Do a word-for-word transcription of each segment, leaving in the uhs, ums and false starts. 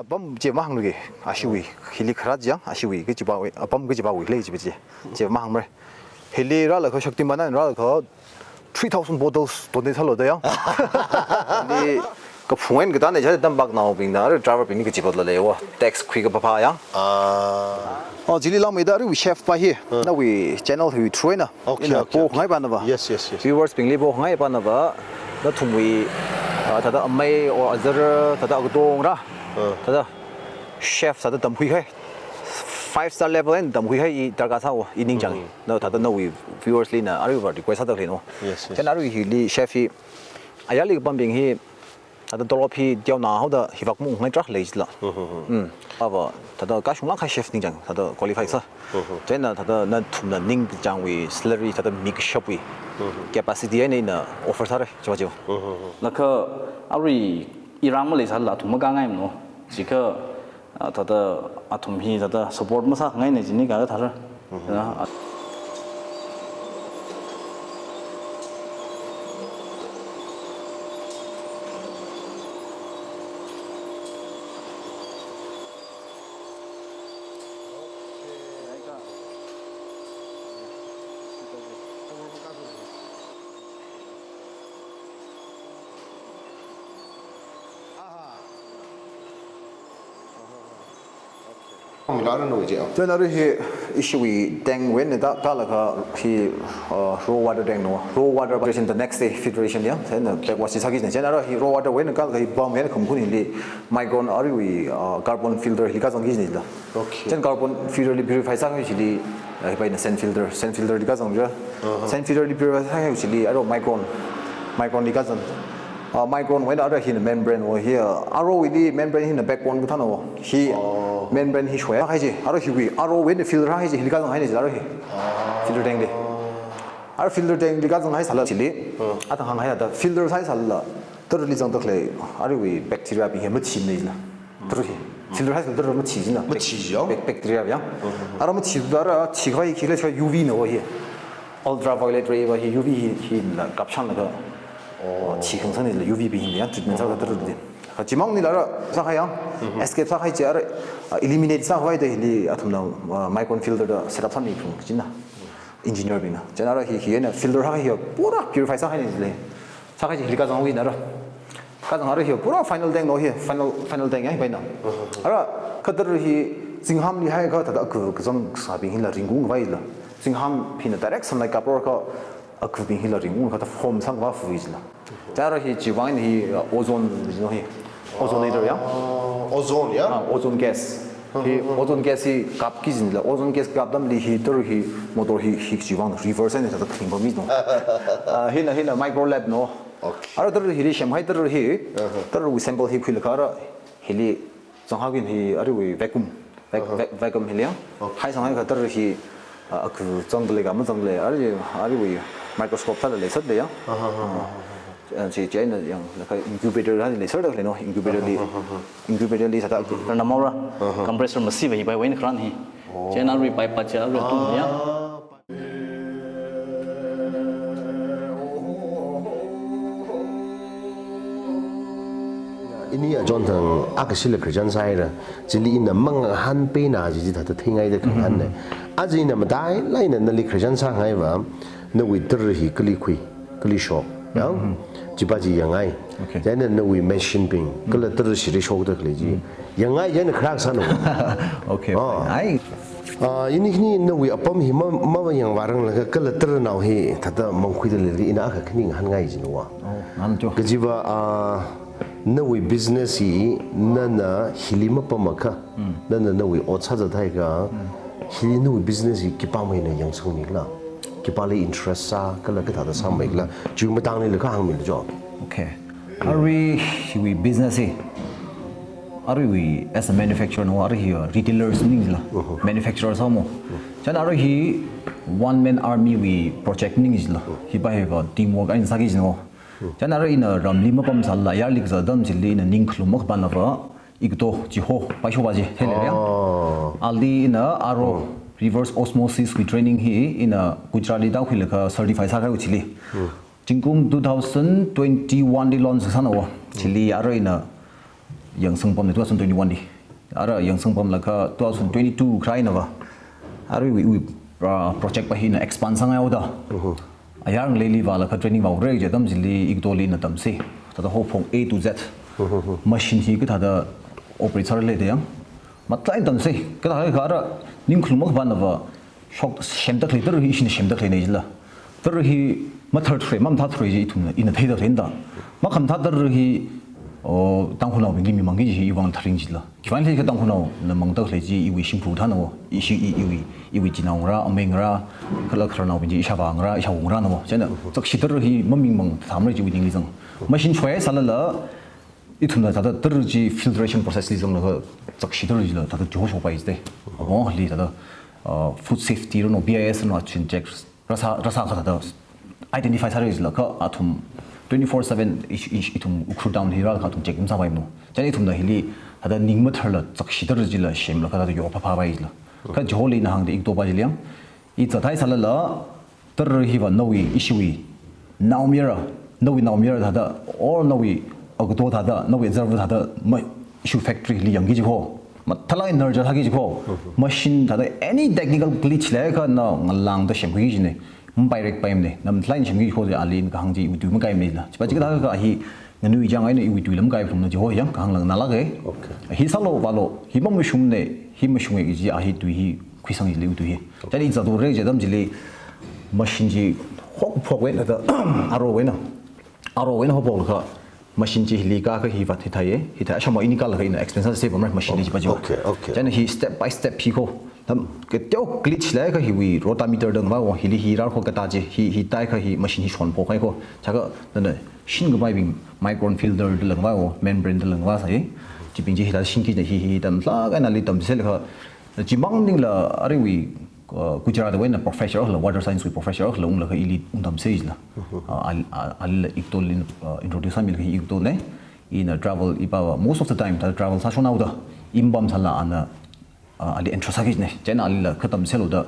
Apam chi mahāngluki, ashiwui, hili kharā chang, ashiwui, kachiva, apam kachiva wui lei chiva chi, chi mahāngmara. Hili rālaga Shaktiman eina rālaga three thousand bottles donate sālu da yang. Hili kaphung eina katā ne chai tampak naobingna, arui driver bingli kachiva la leiwo, tax khuikapā pā yang. Ah. Oh, chili langmeida arui chef pa hi, nawui channel hi through eina. Okay, ina okay, okay. Pokhangai pa nava. Yes, yes, yes. Viewers bingli pokhangai pa nava. Nathumwui, ah, thāda amei or azar, thāda akadong ra. Ah. Thāda chef thāda tamkhuihai. Five star level eina tamkhuihai i darkar sāwo, i ningchāng. Mm. Na thāda nawui viewers li na, aruiva request sāda khalei no. Yes, yes. Chieina arui hili chef hi, ayarli kapambing hi, thāda tolop hi teonao haoda hivak mungngai trak lei chila. Mhm, mhm. Mm. Ava, thāda kashung langkha chef ningchāng, thāda qualify sā. Mhm. Chieina thāda nathumna ningchāngwui salary, thāda mi kashapwui. Mhm. Capacity eina ina offer sāra, chiva chiva. Mhm, mhm. Laga arui iram maleisālala athum makāngai no. Chikha, ah, thāda athum hi thāda support masāngai ne chini kala thāra. Mhm. Ya, ah. Chieina arui hi ishiwui tank wui eina da kalaga hi, uh, raw water tank no. Raw water filtration the next day filtration ya. Chieina backwash sāki ne. Chieina arui hi raw water wui eina kalaga hi pump eina khumkhun hili Micron aruiwui, uh, carbon filter hili kazang ki ne la. Okay. Chieina carbon filter li purify sāki chili, uh, hipa ina sand filter, sand filter li kazang ja. Uh-huh. Sand filter li purify sāki chili arui Micron, Micron li kazang. Ah, Micron wui eina arui hina membrane wo hi, ah, arui hili membrane hina backbone kathāna wo. Hi membrane hi shoya hai chi, arui hiwui, arui wui eina filter hai chi, hili kazang hai ne chi arui hi. Filter tank li. Arui filter tank li kazang haisālala chili. Hmm. Athang hānghai da filter haisālala, tara li zangda khalei, aruiwui bacteria bing hi mathi ne la. Tara hi. Filter haisālala tara mathi china. Mathi chi ya? Bac-, bacteria ya. Hmm. Arui mathi da arui thikhavai khi le sha U V na wo hi. Ultraviolet ray va hi U V hi, hila kapshanlaga. Oh. Thikhangsang nila U V bing hila ya treatment sāda tara di. Kha chimang nila arui sākahai ya. Mhm. Escape sākahai chi arui, ah, eliminate sākhavai da hili athumna, ah, Micron filter da setup sāmi phung china. Engineer bingna. Chieina arui hi, hi eina filter hai hi pura purify sākahai ne le. Sākahai chi hili kazang wui eina arui. Kazang arui hi pura final tank no hi, final, final tank ya hipa ina. Mhm. Arui kha tara hi zingham li haiakha thāda aku kazang sābing hila ringungvai la. Zingham hina direct sunlight kapra kha aku bing hila ringungkha thāda foam sangva fui chila. Chieina arui hi chiwui vang hi, uh, ozone, you know, hi. Ozonator ya? Ah, ozone ya? Ah, ozone gas. Hi, mhm, mhm, ozone gas hi kapki chila. Ozone gas kap atamli hi tara hi motor hi, hi chiwui vang reverse eina thāda kling pami no. Ah, hina, hina micro lab no. Okay. Arui tara hili semhai tara hi, uh-huh, tara wui sample hi khuilaga arui hili zanghao kin hi aruiwui vacuum, vac-, uh-huh, vac-, vacuum hili ya. Okay. Haisang haiakha tara hi, ah, aku zangda lei ka mazangda lei, arui, aruiwui microscope thāda leisāda ya. Uh-huh, uh-huh, uh-huh. Ah, chi, chieina yanglaga incubator thāda leisāda lei no, incubator li, uh-huh, uh-huh, uh-huh, incubator li sāda aku. Rana maura, uh-huh, compressor masi va hipa wui eina kharan hi. Oh. Chieina arui pipe pa chi arui tung ya. Ah. Ini achon thang akha shila Christian sāhaira, chili ina mangahān peina chi chi thāda theingaida khanghān ne. Mhm. Aja ina matailāk eina nali Christian sāngaiva, nawui tara hi kali khui, kali shok, ya? Mhm. Chipa chi yangngai. Okay. Chieina nawui machine bing, kala tara shiri shokda khalei chi. Mhm. Yangngai chieina kharā sāna. Okay, oh, fine. Ai. Ah, ini khani nawui apam hi ma, ma, mayangvāranglakha kala taranao hi thāda mangkhuida leilakha ina akha khani ngahānngai china wa. Oh, ngahān cho. Kajiva, ah, nawui business hi nana hili mapamakha, mm, nana nawui ot sāzat haiakha, mm, hili nawui business hi khipāmeina yangsangmila. Khipāli interest sā, kala kathāda sāmeila. Mm. Chiwui matangli la kha hāngmila cho. Okay. Arui hiwui business hi, aruiwui as a manufacturer no, arui hi retailers ning la, uh-huh, manufacturers sāmo. Uh-huh. Chieina arui hi one man army wui project ning la. Uh-huh. Hipa hiva teamwork eina sāki china. Uh-huh. Chieina arui ina ramli mapamsālala, ayarli kazat atam chili ina ningkhalum makapānava, ikato chiho, paisho va chi, thei le ya. Oh. Ali ina aro, oh, reverse osmosis wui training hi ina Gujarat li tākhuilaga certify sākahai chili. Uh-huh. Zingkum two thousand twenty-one li launch sāna wa. Chili arui ina yangsang pamna two thousand twenty-one li. Ara yangsang pamlaga two thousand twenty-two kharā einava, ara iwui, iwui, ah, project pa hina expand sāngaihaoda. Ayar ngaleili vālaga training vāhaora kaji atam chili Igdoli ina tamsa. Thāda haophok A to Z. Machine hi kathāda operate sāra leida yang, mathālāk eina tamsa. Kathāda kha ara ningkhalung makaphanava, shok semda khalei tara hi ishina semda khaleina jila. Tara hi mathar thurai, mamathā thurai chi ithumna, ina theida khaleina da. Makhamathā tara hi, o, Tangkhulnaobingli mimangki kaji hi iwui vang tharing jila. Khiwuivang khala Tangkhulnaona mangda khalei chi iwui shimkhur thānao, ishi i, iwui, iwui chinaongarā, ameingarā, kala khararnaobing chi ishāvāngarā, ishāwungarānao. Chieina chakshi tara hi mamingmang thamra chi iwui ningli zang. Machine choi sālala, ithumna thāda tara chi filtration process li zanglaga chakshi tara chila thāda chiho shokpai jite. Apong akhali thāda, uh, food safety rano, B I S rano, achin check rāsā, rāsākha thāda identify sāra jila kha athum twenty-four seven ish, ish, ithum Ukhrul town hi rālaga athum check masāpaimana. Chieina ithumna hili thāda ning matharla chakshi tara chila semlaga thāda yophāphāpai jila. Kha chiholi ina hāngda Igdo pa chili yang, i zathai sālala, tara hiva nawui, ishiwui, naomayara, nawui naomayara thāda, or nawui agdo thāda, nawui observer thāda, ma, ishiwui factory li yangki kaji kho, mathālāk eina nurture sāki kaji kho, machine thāda any technical glitch leiakha na ngalāngda semkhui kajina, mapairek paimana, na mathālāk eina semki kaji kho chi ali ina kahāng chi iwui tui makaimanei jila. Chipa chi kathāda kha hi nganuichang eina iwui tuila makai phalungmana chiho yang kahāngla nganālāka. Okay. Hi sālu vālu, hi mamashungmana, hi mashunga kaji a hi tui hi khuisang jila iwui tui hi. Chieina i zathaora kaji atam chili machine chi haophok eina thāda, aro eina, aro eina haophoklaga machine chi hili kākha hi vāt hithāya, hithā ashama ini kālaga ina explain sāsa pamra machine chi pa chi. Okay, okay. Chieina hi step by step hi kho. Tam kateo glitch leiakha hiwui rotameter da ngavāo, hili hi rāra kho katā chi, hi, hi tāakha hi machine hi shonphok kahai kho. Chieina nana shinkapaibing micron filter da ngavāo, membrane da ngavāsai. Chibing chi hithā shinki na hi, hi tamlaga nali tamselaga. Chimang maningla ara iwui, uh, Gujarat wui eina professor akhala, water science wui professor akhala unglaga ili ungtamsa jila. Uh, al-, al-, alila Igdoli, uh, introduce sāmilaga hi Igdona. Ina travel i pava most of the time thāda travel sāshonhaoda, i mapam sālala ana, ah, ali interest sāki kajina. Chieina alila kha tamsālu da,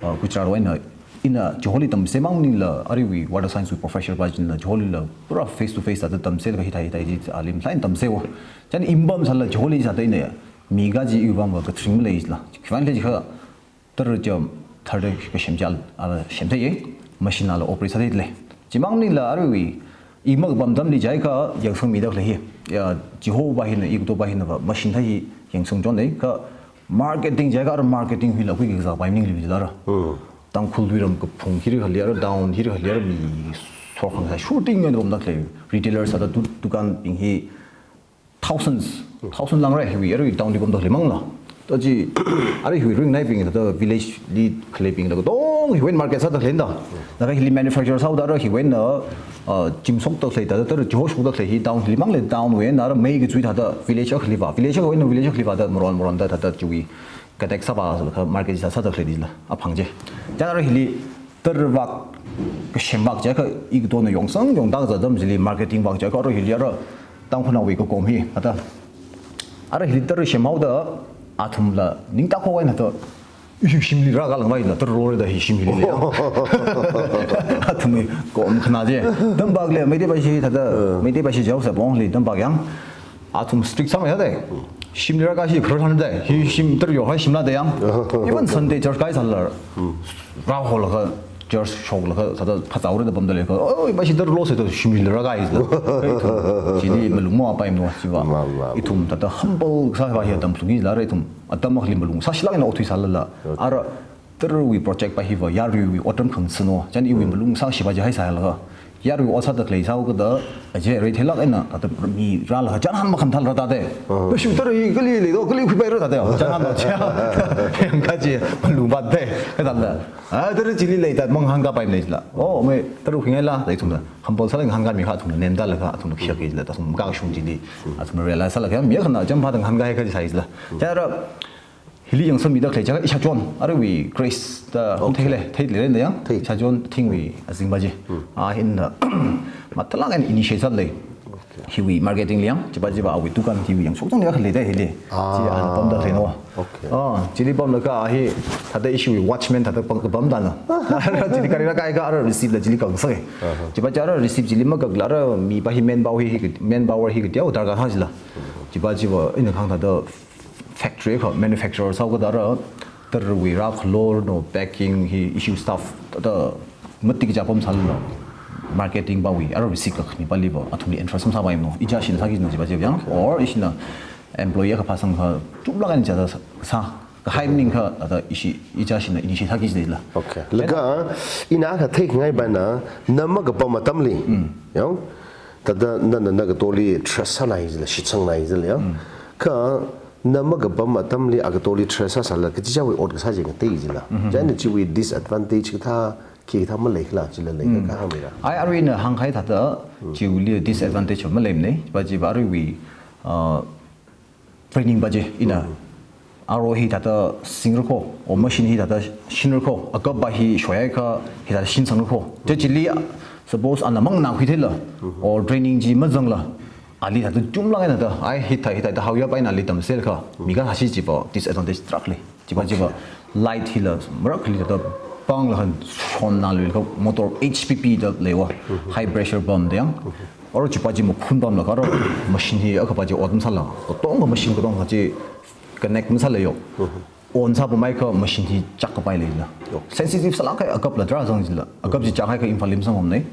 ah, Gujarat wui eina, ina chiholi tamsāmang maningla, ara iwui water science wui professor pa china chiholila pura face to face thāda tamsālaga hithā hithā chi ali mathālāk eina tamsāhaowa. Chieina i mapam sālala chiholi sāda ina, mi kaji iwui vangva kathring malei jila. Khiwuivang khala jiakha tara chi thāda kasem chi al-, ala semtheiya, machine ala operate sātheilei. Chimang maningla ara iwui, i makapam atamli jiakha yangsangmida khalei hi. Ya, chiho pa hina, Igdo pa hinava machine thā hi yangsang chonda kha marketing jiakha ara marketing hila khuiki kazāpai maningli jila ra. Hmm. Tangkhul tuiram kaphung hili khalei ara, town hili khalei ara mi sokhang sā shooting ngan romda khalei retailer sāda du-, dukanbing hi thousands, thousand lāngrai hiwui, ara iwui town li pamda khalei mangla. To chi, ara hiwui ringnaibing thāda village li khaleibingla katong hiwui eina market sāda khaleina da. Laga hili manufacture sāhaoda ara hiwui eina, ah, chimshokda khalei thāda, tara chihoshokda khalei hi town hili manglei, town wui eina ara mei kachui thāda village akhali vā, village akhawui eina village akhali vāda maron maronda thāda chiwui katek sāpa sālaga market sā sāda khalei dila, aphang chi. Chieina ara hili tara vak, kasem vak jiakha Igdona yangsang yangda kazat atam chili marketing vak jiakha ara hili ara Tangkhulnaowui kakom hi, ata. Ara hili tara semhaoda athumla ningtakho eina thāda, ishi shimli rākā langvaila tara rora da hi shim hili lei. Athumwui kom khana chi. Tampak lei, Meitei pa chi thāda, Meitei pa chi jihaosa pongli tampak yang. Athum strict sāmei thāda. Shimli rākā chi khararhan da. Hi shim tara yorhai shimla da yang. Even Sunday church kai sālala, rāholaga, church shoklaga, thāda phazā ura da pamda leikha. Oi, pa chi tara losa da shimli rākā jila. Chili malung mapaimana chiva. Ma, ma. Ithum thāda humble sāva hi atam phalungki jila ra ithum. Atam akhali malung sāshilāk eina okthui sālala. Ara tarawui project pa hiva yaruiwui otram khangasāna. Chieina iwui malung sāshiva chi haisālaga, yarui ot sāda khalei sāhaokada, aja rei theilāk eina, thāda mi rālaga chānhan makhamathā rāda de. Mashu tara hi kali leido, kali khuipaira da de. Chānhan lo chi. Yang kaji malung vātda. Kathāla. Ah, tara chili leida mangahānkāpaimana jila. Oh, mei, tara khuingaila, da ithumna. Humble sālaga ngahānkāmi kha athumna nendalaga, athumna khayāki jila, da athum kashung chili, athumna realize sālaga, mi akhana chānphāda ngahānkāhai kaji sāi jila. Chieina ara, hili yangsangmida khalei jiakha ishāchon, aruiwui Grace da, okay, theilei, theilei da yang, thei. Ishāchon Thingwui azingpa chi. Hmm. A hina, mathālāk eina initiate sālei. Hiwui marketing li yang, chiva chiva awui dukan hiwui yangshok chang ni akha leida hili. Ah. Chi ana pamda leino. Okay. Ah, chili pamlaga hi, thāda ishiwui watchman thāda pam, pamda na. Chili kali ra kai ka ara receipt la chili kang sai. Chiva chi ara receipt chili makak la ara mi pa hi manpower hi, hi, manpower hi kitiao darkar ha chila. Chiva chiva ina khang thāda factory kha manufacturer sao ka dara, tarwui ra khalor no packing hi issue staff ta matik ja pam sal no. Marketing pawui ara receipt kha khani pali ba athumli entrust sāpai no. Ichāshina sāki no chiva chiva yang, or ishina employee kha phasang kha chumla kan cha sa, sa ka hai ning kha ata ishi ichāshina initiate sāki jila. Okay. Laga ina kha thei ngai ba na, na makapam atamli. Yang, thāda na, na, na katoli trust sānai jila, shitsang nai jila, ya. Kha na makapam atamli a katoli trust sāsāla, kachichāwui ot kasā je ngatei jila. Chieina chiwui disadvantage kathā, khi kathā malei khala, chila lei ka hāngmira. Ai, arui na hānghai thāda, chiwuili disadvantage maleimana, ba chiva aruiwui, uh, training ba chi, ina. Aro hi thāda singra kho, or machine hi thāda shinra kho, akap ba hi shoyai kha, hi thāda shinsangra kho. Chi chili, suppose ana mang na khui thela, or training chi mazangla, ali thāda chumla ngai thāda, ai, hi thā, hi thā, thā hauya pa ina ali tamsel kha, mi ka hashi chiva disadvantage tarākha lei. Chiva chiva light hila, marak hili thāda pangla han shon na lui kha motor H P P da leiwa, high pressure pump da yang. Or chiva chi makhun pamla kha ro, machine hi akha pa chi ot masāla. Katong ka machine katong kha chi connect masāla yo. On sāpamai kha machine hi chak kapai leila. Sensitive sālāk kahai akap la dra zang jila. Akap chi chak hai kha Imphal lim sangom nei.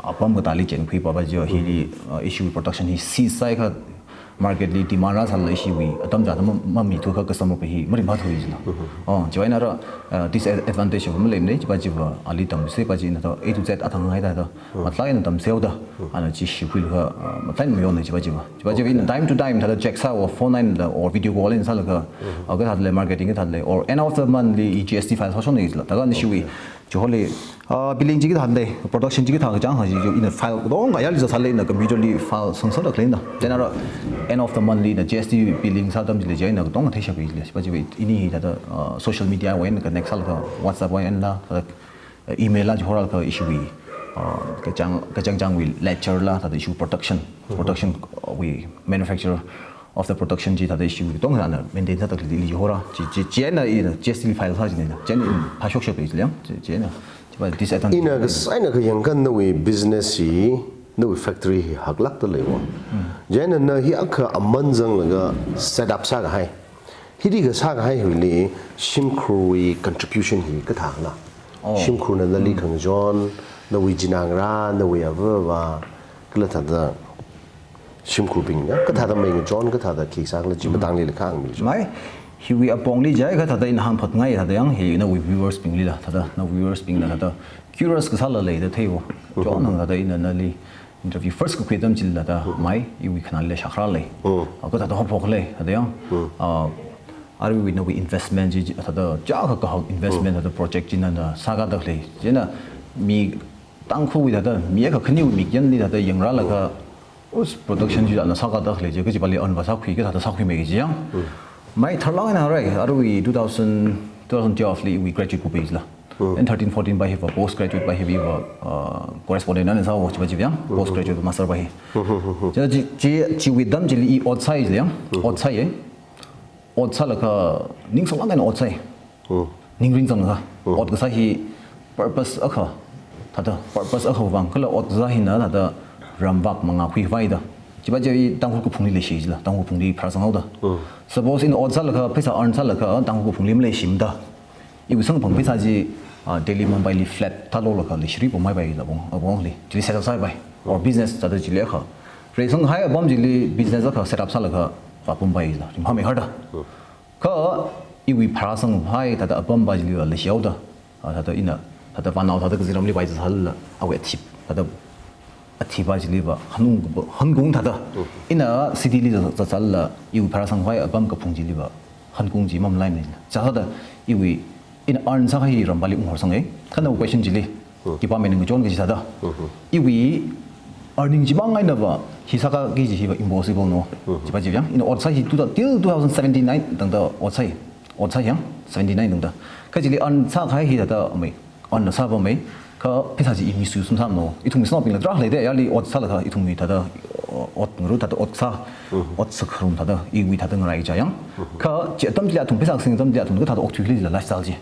Apam katāli chen khui pa ba chi hili, uh, issue production hi cease sai kha market li demand rāsāla ishiwui atam ja atam ma, mami thu kha customer pa hi marim pha thu jila. Oh, chiva ina ra, uh, disadvantage va maleimana, chiva chiva ali tamse pa chi ina ta A to Z athang hai ta ta. Matlai ina tamseo da. Ana chi shikhui kha, uh, matlai ina mayon chiva chiva. Chiva chiva ina time to time thāda check sā or phone line da or video call ina sālaga, uh, kathāda lei marketing kathāda lei or end of the month li G S T file sāshon jila. Thāda ni shiwi. Chi holi, ah, billing chi kathāda lei, production chi kathā kachang ha chi, ina file katong kayāli sāsāla ina computer li file sangsāda khalei na. Chieina ra end of the month li ina G S T billing sā atam chili chieina katong theishap jila. Chiva chiva ini thāda, ah, social media wui eina connect sālaga WhatsApp wui eina la, thāda, ah, email la chi horalaga ishiwui, ah, kachang, kachangchangwui ledger la, thāda ishiwui production, production, ah, wui manufacturer of the production chi thāda ishiwui katong ana maintain sāda khalei li hora. Chi, chi, chieina ina G S T li file sā chieina. Chieina ina phashok shap jila. Chi, chieina. Chiva disadvantage. Ina kasā ina kayāng kha nawui business hi, nawui factory hi haklāk da leiwa. Chieina na hi akha aman zanglaga set up sākahai. Hili kasākahai hili shimkhurwui contribution hi kathāla. Oh. Shimkhurna nali khangachon, nawui chinangra, nawui ava va, kala thāda shimkhurbing ya, kathāda mei ngachon, kathāda khi sākhala chi matangli la hāngmi. Mai, hiwui apongli jai kathāda ina hāngphāngai thāda yang, hi nawui viewers bingli la, thāda, nawui viewers bing la thāda, curious kasāla leida theiwo. Chon hāng thāda ina nali interview first kakhui atam chili la thāda, mai, iwui khanāli la shakra lei. Ah, kathāda hophoklei, thāda yang. Ah, aruiwui nawui investment chi, chi, thāda, chākha kahak investment, thāda project chi nana sākada khalei. Chieina mi Tangkhulwui thāda, mi akha khaniwui mikyanli thāda yangralaga, us production chi ana sākada khalei chi, kachi pali earn va sākhui, kathāda sākhuimei kaji yang. Mai tharlāk eina rai, arui two thousand, two thousand twelve li iwui graduate kupei jila. And thirteen fourteen pa hiva, post graduate pa hiva, uh, correspondent na sāwo chiva chiva yang, post graduate master pa hi. Chieina chi, chi, chiwui atam chili i ot sāi jila yang, ot sāi e. Ot sālaga ning sanglāk eina ot sāi. Ning ringzanglaga. Ot kasā hi purpose akha. Thāda purpose akha vang kala ot kasā hina thāda ramvak mangā khuivāida. Chiva chiva Tangkhul kaphungli leishi jila, Tangkhul kaphungli pharāsang haoda. Suppose ina ot sālaga, pheisā earn sālaga, Tangkhul kaphungli maleishimada. Iwui samkaphang pheisā chi, ah, Delhi, Mumbai li flat thālolaga leishiri pamhaipai la bong, abongli. Chili set up sāpai. Or business thāda chili akha. Reisang hai apam chili business akha set up sālaga vāpampai la. Rimhāmei harda. Kha iwui pharāsang hai thāda apam pa chili va leishi haoda. Ah, thāda ina, thāda vānao thāda kazingram li vai sāsāla, awui athip, thāda athip pa chili va, hanung, hankung thāda. Ina city li sā, sāsāla, iwui pharāsang hai apam kaphung chili va, hankung chi mamalaimana. Chithāda iwui, ina earn sākahai ram pali unghorsang e. Kha nawui question chili, department ngachon kaji thāda. Iwui earning chimang eina va, hi sākaki kaji hiva impossible no. Chiva chiva yang, ina ot sāi hi two thou-, till two thousand seventeen nine tangda ot sāi. Ot sāi yang, seventeen nine tangda. Kha chili earn sākahai hi thāda amei, earn sāpamei, kha pheisā chi i misuse masāmano. Ithum misnaobingla tarākha leida, yali ot sālaga ithumwui thāda ot ngaru thāda ot sā, ot sākharum thāda iwui thāda ngarai chayang. Kha chi atam chili athum pheisā kasing atam chili athum kathāda okthuili jila lifestyle chi.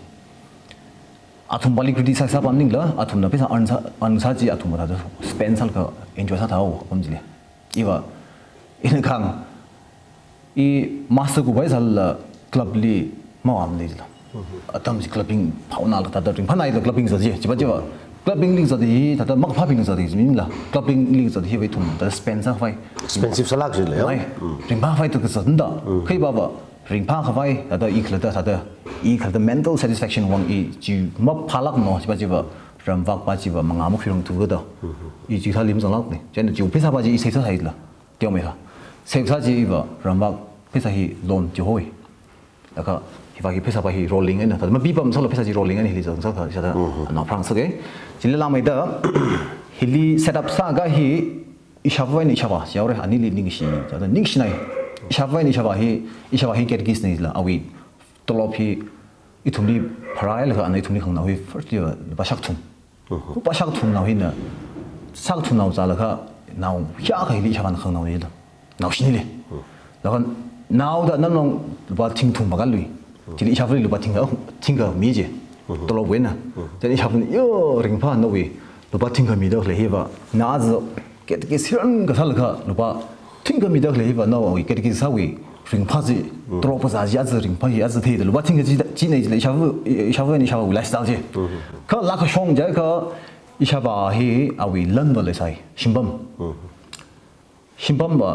Athum pali criticize sāpam maningla, athumna pheisā earn sā, earn sā chi athum thāda spend sālaga enjoy sāthao apam chili. Iva, ina khang, i master kuphai sālala club li mavāmana jila. Atam chi clubbing phaonala thāda ringphānaila clubbing zat chi, chiva chiva. Clubbing li zat hi, thāda makaphābing zat hi, minla. Clubbing li zat hiva ithum, thāda spend sākhavai. Expensive sālāk jila, ya? Ai, ringphākhavai thāda kazatna da. Kha iva va, ringphākhavai, thāda i khalatta, thāda i khalatta mental satisfaction vang i chi maphālākna, chiva chiva, ramvak pa chiva, mangā makhuirang thukada. I chithāli mazanglākna. Chieina chi pheisā pa chi i save sāsai jila. Teomeikha. Save sā chiva, ramvak, pheisā hi loan chi hoi. Laga, hiva hi pheisā pa hi rolling eina, thāda mapipam sālo pheisā chi rolling eina hili zangsākha, sāda, ana pharāngasaka. Chili langmeida, hili set up sākahai, ishāvā eina ishāvā, yaore, anili ningshi, thāda ningshinai. Ishāvā eina ishāvā hi, ishāvā hi catechist na jila, awui tolop hi, ithumli pharālaga, ana ithumli khanganao hi, firstly, lupā shakthum. Lupā shakthumnao hina, shakthumnao zālaga, nao hiyākha hili ishāvāna khanganaona jila. Nao shinili. Laga naoda nanong lupā thingthum pākalui. Chili ishāvāli lupā thingkha, thingkha mi chi. Tolopwui eina. Chieina ishāvāna, yo, ringphā nawui lupā thingkha mida khalei hiva. Na aja, catechist hiran kasālaga lupā thingkha mida khalei hiva nawui catechist sāwui ringphā chi, tolop kazā chi aja ringphā hi aja theida lupā thingkha chi, china jila ishāvā, ishāvā eina ishāvāwui lifestyle chi. Kha lākashong jiakha ishāvā hi awui lanva leisai, shimpam. Shimpam va,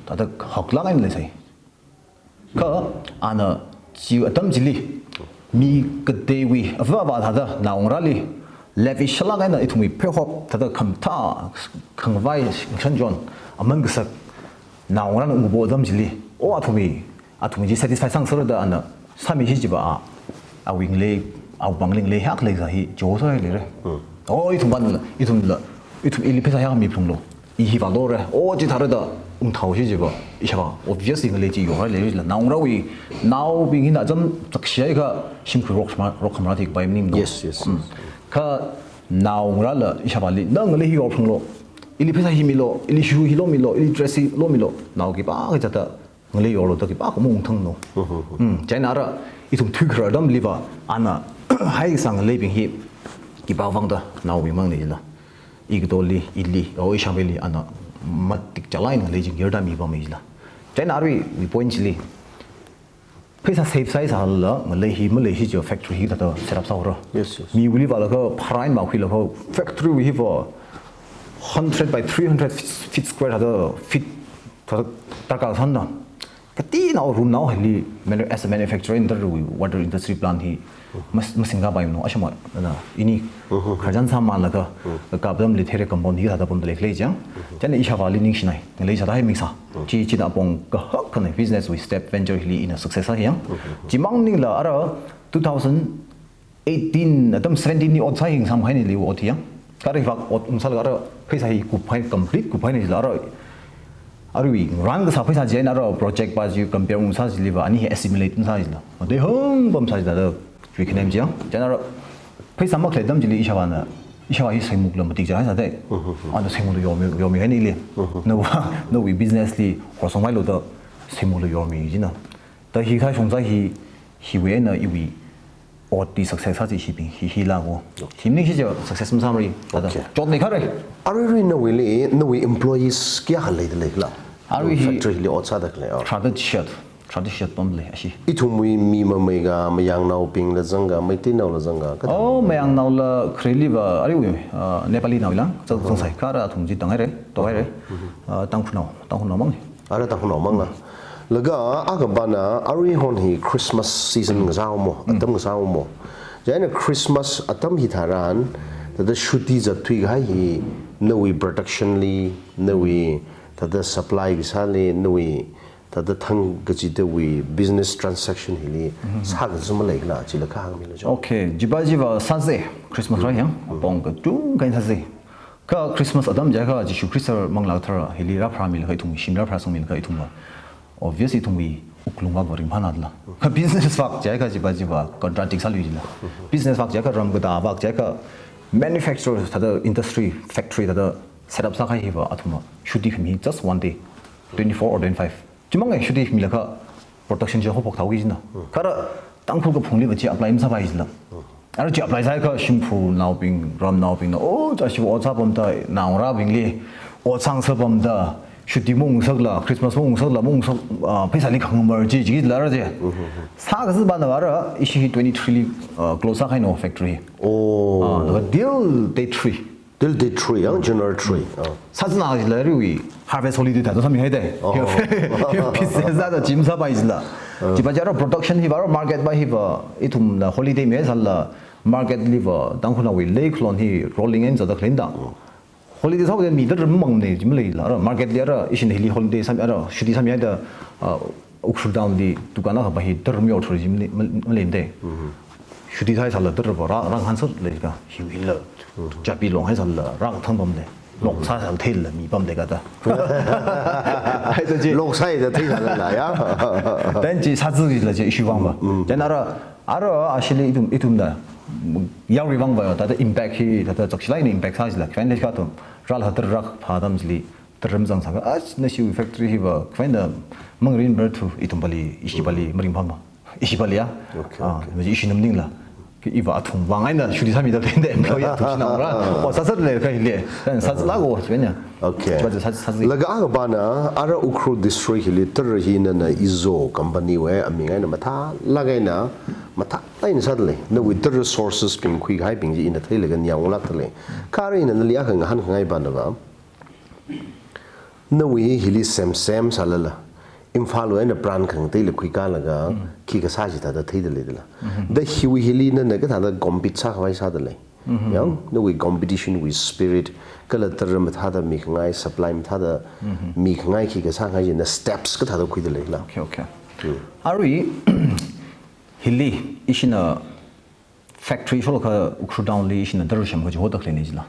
thāda haklāk eina leisai. Kha ana chi atam chili, mi kateiwui, avāva thāda naongarāli, lavish sālāk eina ithumwui pheihop, thāda khamathā, khangavai, shanjon, aman kasak, naongarāna ungpo atam chili, o athumwui, athumwui chi satisfy sāngasakra da ana, sāmi chi chiva a, awui ngalei, awui pāngli ngalei hak leisā hi, chosārai leira. O ithum pāngla, ithumla, ithum ili pheisā hiyākha miphalunglo. I hi vālora, o chithāra da ungthao chi chiva, ishāvā, obviously ngalei chi yorhai leira jila, naongarāwui, naobing hina acham zakshai kha shimkhur rok khama, rok khamara thik bai maningno. Yes, yes, yes. Kha naongarāla ishāvāli, na ngalei hi yorphalunglo, ili pheisā hi milo, ili shoe hilo milo, ili dress hilo milo, nao khipākha thāda, ngalei yorlo da khipākha maungthangno. Mm, chieina ara, ithum thuikharar atamliva, ana, haisā ngaleibing hi, khipā vangda, naobing mangna jila. Ikatoli, ili, o ishāvāli, ana, matik chālāk eina ngalei chi ngayurda mipamma jila. Chieina aruiwui point chili, pheisā save sāsālala, ngalei hi, maleishi chiva factory hi thāda set up sāhaora. Yes, yes. Miwuili vālaga, pharā eina makhuilaga, factory wui hiva, hundred by three hundred feet, feet square thāda, feet thāda, darkar sāna. Katinao, runao hili, manu-, as a manufacturer in the water industry plant hi, mas-, masingkapaimano, ashama, na, ini, khararchan sāmānlaga, kakap atamli theira compound hi thāda pamda leikhala jiang. Chieina ishāvāli ningshinai, ngalei sāda hi misa. Chi, china apong kahak akhana business wui step venture hili ina success sāya. Chimang maningla ara two thousand eighteen, atam seventeen li ot sāhaisang haina li ot hiyang. Kha ara hivak ot ungsālaga ara pheisā hi kuphaina, complete kuphaina jila ara. Arui run kasā pheisā chieina ara project pa chi compare ungsā chiliva, ani hi assimilate ungsā jila. Ot hung pamsā jila da, tui khanem jiang. Chieina ara pheisā makhalei atam chili ishāvāna, ishāvā hi seimukla matik chāhaisā dai. Ana seimukla yormi, yormi haina ili. Nawui, nawui business li horsangmeilu da seimukla yormi jina. Da hi khai shongza hi, hiwui eina iwui ot hi success sā chi hibing, hi, hi lāko. Hi maningshi chiva success masāmara. Da. Okay. Chotna kharei. Aruirui nawuili, nawui employees kayākha leida leikhala? Arui hi factory li ot sāda khalei, ah. Tharāda shat, tharāda shat pamlei, ashi. Ithumwui mi mameiga, mayangnaobingla zanga, Meiteinaola zanga, kathā? Oh, mayangnaola khareliva, aruiwui, ah, Nepalinaowuila, zang, zangsai, kha ara athum chi Tanghaira, Tokhaira, ah, Tangkhulnao, Tangkhulnao mang. Ara Tangkhulnao mangla. Laga, akha pana, aruihon hi Christmas season kasā haomo, atam kasā haomo. Chieina Christmas atam hitharan, thāda shuti zatthui kahai hi, nawui production li, nawui, thāda supply kasāli, nawui, thāda thang kachidawui business transaction hili, sākazā maleikhala, chila kahāng milu jo. Okay, chiva chiva sāsa, Christmas rāhiyang, apong kachungkha eina sāsa. Kha Christmas atam jiakha Jishu Khrista manglā kathara hili rāpharāmilaga ithum shim rāpharāsangmilaga ithumva. Obviously ithumwui wuklungva ringphānadala. Kha business vak jiakha chiva chiva contradict sālui jila. Business vak jiakha ram katāvak jiakha manufacturer thāda industry factory thāda set up sākahai hiva athumva shooting khami just one day, twenty-four or twenty-five. Chimang e shooting khami lakha production chi haophok thaoki jina. Kha ara Tangkhul kaphungliva chi apply masāpai jila. Ara chi apply sāhaiakha shimkhurnaobing, ramnaobingna, oh, ashi ot sāpamda, naongarābingli ot sāngasakpamda, shooting maungsakla, Christmas maungsakla, maungsak, ah, pheisāli khangamar chi, chila ara chi. Sākazipana ara ishi hi twenty-three li, ah, close sākahaina factory. Oh. Ah, laga till date three. Till date three, ah, January three. Ah. Sāzana jila aruiwui harvest holiday thāda sāmihaida. Oh. Business thāda chi masāpai jila. Chiva chi ara production hiva, ara market va hiva, ithumna holiday misālala, market liva, Tangkhulnaowui leikhalon hi rolling eina zatda khaleina da. Holiday sāhaoda mi tara mamangna chi maleila. Ara market li ara ishina hili holiday sāmi, ara shooting sāmihaida, ah, Ukhrul town li dukan akha va hi tara mayorthura chi male-, male-, maleina da. Shooting sāhaisālala tarava rā, rāngahānsālala ka, hiwui hila, chabi longhaisālala rākathang pamda. Lock sāsālala theilala mi pamda kathā. Haida chi. Lock sāhaida theisālala ya. Then chi sāzila chi issue vangva. Then ara, ara ashili ithum, ithumna, yarui vangva, thāda impact hi, thāda chakshilāk eina impact sā jila. Khain leikha athum, rālaga tara rākaphā atam chili, tara mazangsāakha, ah, nashiwui factory hiva, khaina mangarin ber thu, ithum pali, ishi pali, maringphāma. Ishi pali ya. Okay, ah, okay. Maji ishi namningla. Iva athum vang eina shooting sāmida khaleina da employee athum shinaora. Oh, sāsālala ka hili. Then sāzala ko, chimanya. Okay. Chiva sā, sāzi. Laga akha pana, ara Ukhrul district hili tara hi nana Izo company wui aming eina mathālāk eina, mathālāk eina sādalei. Nawui tara resources bing khuikahaibing chi ina theilaga ningyāng unglākdalei. Kha ara ina nali akha ngahānkhangai pana va, nawui hili sem semsālala, Imphalwui eina brand khangateili khuikalaga, khi kasā chi thāda theidalei dala. Da hiwui hili nana kathāda compete sākhavai sādalei. Yang, nawui competition wui spirit, kala tara mathāda mikhangai, supply mathāda mikhangai khi kasāngai china steps kathāda khuidalei la. Okay, okay. Arui, hili, ishina factory sholaga Ukhrul town li ishina tara semkhui chihoda khaleina jila.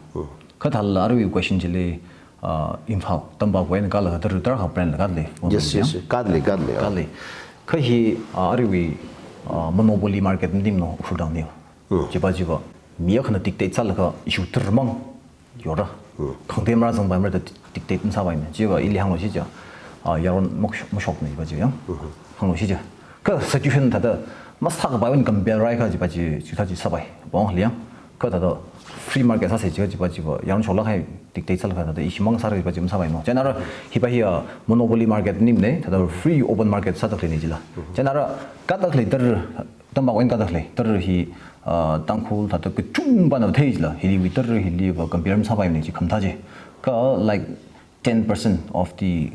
Kha thālala arui question chili, ah, Imphal, Tampak wui eina kala tara, tara kha brand la kādalei. Yes, yes, yes. Kādalei, kādalei, ah. Kādalei. Kha hi, ah, arui, ah, monopoly market maningmana Ukhrul town li. Chiva chiva. Mi akhana dictate sālaga issue tara mang yora. Khangatei marāzangpai mara da dictate masāpaimana. Chiva ili hānglu shi ja. Ah, yaron mok-, mashokna chiva chi yang. Hānglu shi ja. Kha situation thāda masākapai wui eina compare rāhaiakha chiva chi, chithā chi sāpai. Bong liang. Kha thāda free market sāsa chiva chiva chiva. Yaron shoklāk kahai dictate sālaga thāda ishi mang sāra chiva chi masāpaimana. Chieina ara hiva hi, ah, monopoly market maningmana, thāda free open market sāda khaleina jila. Chieina ara kādalei tara Tampak wui eina kādalei, tara hi, ah, Tangkhul thāda kachungvāna thei jila, hiliwui tara hiliva compare masāpaimana chi khamathā chi. Kha, like, ten percent of the,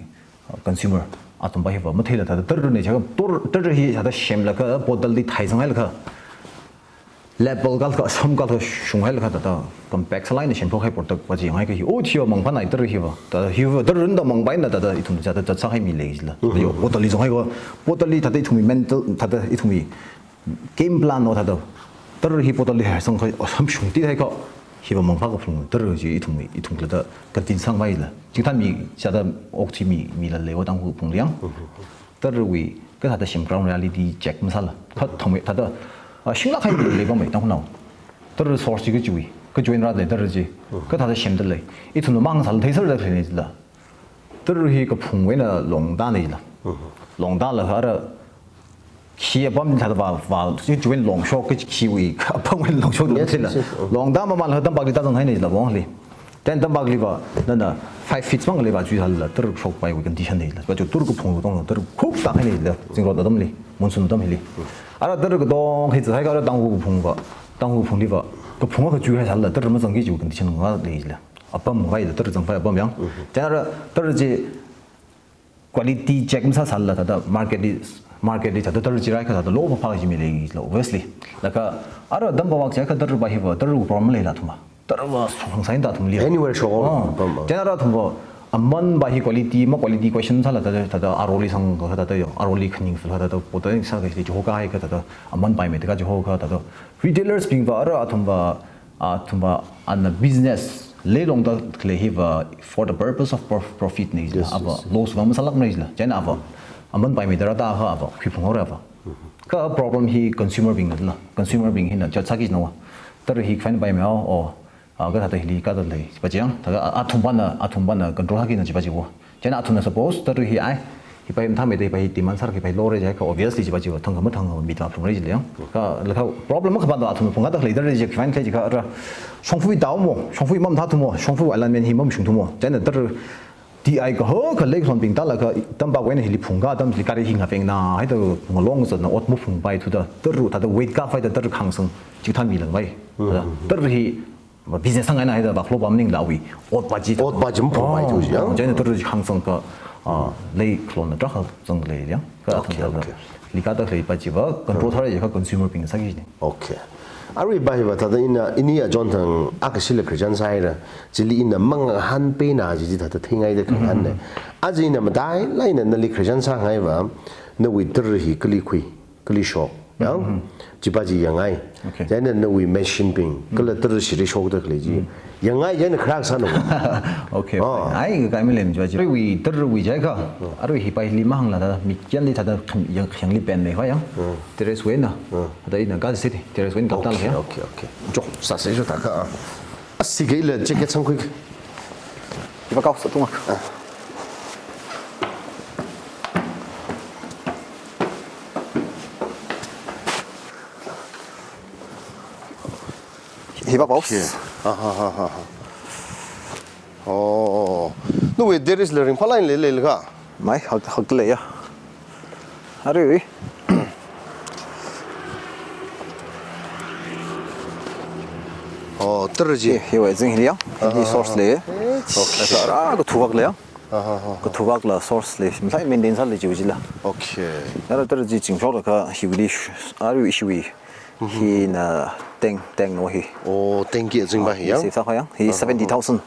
uh, consumer athumva hiva matheila thāda tarana chiakha, tor-, tara hi thāda semlaga bottle li thaisang hailaga, label kalaga, sam kalaga shung hailaga thāda compact sālāk eina semphok kahai product va chi yanghaiakha hi, oh, chiva mangphānai tara hiva. Thāda hiva tarana da mangpaina thāda ithum thāda zatsākahai mi lei jila. Yo, bottle li zong haiakha, bottle li thāda ithumwui mental, thāda ithumwui game plan no thāda. Tara hi bottle li haisang kahai, oh, samshung ti haikha. Hiva mangphā kaphung, tara chi ithum, ithum kala da continue sāngpaila. Chithā mi, chithā okathui mi, mi la leiwo Tangkhul kaphung liang. Tarawui, kathāda sem ground reality check masāla. Kha thangmei, thāda, ah, shinglāk kahai mi leipamei Tangkhulnao. Tara source chi kachiwui, kachiwui eina rādalei tara chi. Kathāda semdalei. Ithumna mang sāla theiserda khaleina jila. Tara hi kaphungwui eina longtāna jila. Longtālaga ara khi apam thāda va, va, chi chiwui eina longshok, khi, khiwui apamwui eina longshok. Yes, thila. Yes, yes. Longtā mamānlaga Tampak li tāzang haina jila bong li. Then Tampak liva, nana five feet mang liva chui sālala, tara shokpaiwui condition na jila. Chiva chi tara kaphung katong, tara khukta haina jila, zingrot atamli, monsoon atam hili. Ara tara katong hi zahai kha ara Tangkhul kaphung va, Tangkhul kaphung liva, kaphung akha chui hai sālala, tara mazangki chiwui condition ngana jila. Apam vai da tara zangpai apam yang. Then ara tara chi quality check masāsālala thāda market li, market li thāda tara chi rāhaiakha thāda lo phaphā chi mi lei lo, obviously. Laga ara Tampak vak chiakha tara va hiva, tara problem leila athumva. Tara va song sai da athumli. Anywhere shok, ah, problem. Then ara athumva aman va hi quality, ma quality question sāla thāda, thāda aroli sangkha thāda yo, aroli khaning sāla thāda, bottle sākha chi chihokahaikha thāda, aman paimeida kachihoka thāda. Retailers bingva ara athumva, athumva ana business leilongda khalei hiva for the purpose of prof-, profit na jila, yes, ava, yes, loss va masālākmana jila. Chieina ava, aman paimeida rāda kha ava, khuiphung haora ava. Kha problem hi consumer bingna jila. Consumer bing hina judge sāki jina va. Tara hi khaina paimei hao, oh, Ah, kathāda hili kathāda lei, chipa chiyang. Thāda a-, athumpana, athumpana control sākina chipa chiwo. Chieina athumna suppose tara hi ai, hipa hi mathāmeida hipa hi demand sāra hipa hi lore jiakha obviously chipa chiwo, thangkha mathang mi tma phungra jilei yang. Kha, lakha problem makapanda athumna phungkada khalei tara chi fine khalei jiakha ara, shongfa hi tāmo, shongfa hi mamathāthumo, shongfa alignment hi mamashungthumo. Chieina tara T I kaho khalei khalonbing tālaga, tampak wui eina hili phungka atam hili gari hi ngavengna, haida ngalong zatna ot maphungpaithuda, tara thāda weight kafai da tara khangsang, chithān milang vai. Thāda, tara hi, business sāngaina haida vākhalo va maningla awui, otva chi. Otva chi maphungpaithu Oh, jiya. Chieina tara chi khangsang kha, ah, lei khalona tarākha zangda lei yang. Kha Okay, athang thāda, okay. Hili kathāda khaleipa chiva, control thāra jiakha consumer bing sāki jina. Okay. Aruiva hiva thāda ina, ini achon thang akha shila Christian sāhaira, chili ina mangahānpaina chi chi thāda theingaida khanganne. Aja ina matailāk eina nali Christian sāngaiva, nawui tara hi kali khui, kali shok, yang? Chipa chi yangngai. Okay. Chieina nawui machine bing, kala tara shiri shokda khalei chi. Yangngai chieina kharā sāna. Okay, Oh. fine. Ai, ka kai mi lem chipa chi. Aruiwui tarawui jiakha, arui hipa hili mahāngla thāda, mi kyanli thāda khang-, yang, khangli pen mei kha yang. Terrace wui eina. Thāda ina ka city, terrace wui eina kapta Okay, la yang. okay, okay. Chok, sāsa jo thākha. Asi kei la jacket sangkhui. Hiva kau sātungak. Hiva kau. Okay. Aha, ha, ha, ha. Oh. Nawui terrace la ringphālāk eina lei, leilakha? Mai, hak, hak lei ya. Aruiwui. Oh, tara chi. Hi, hiwui zing hili yang. Hi Ah, source ah, lei. Okay. Sāra kathuvak lei yang. Ah, ah, ah, ah. Kathuvak la source lei. Mathālāk maintain sālei chiwui chila. Okay. Ara tara chi chingshok lakha hiwuili sh-, aruiwui ishiwui. Hina tank, tank no hi. Oh, tank ki zingpa hi yang? Hi sākha yang. Hi Ah, seventy thousand.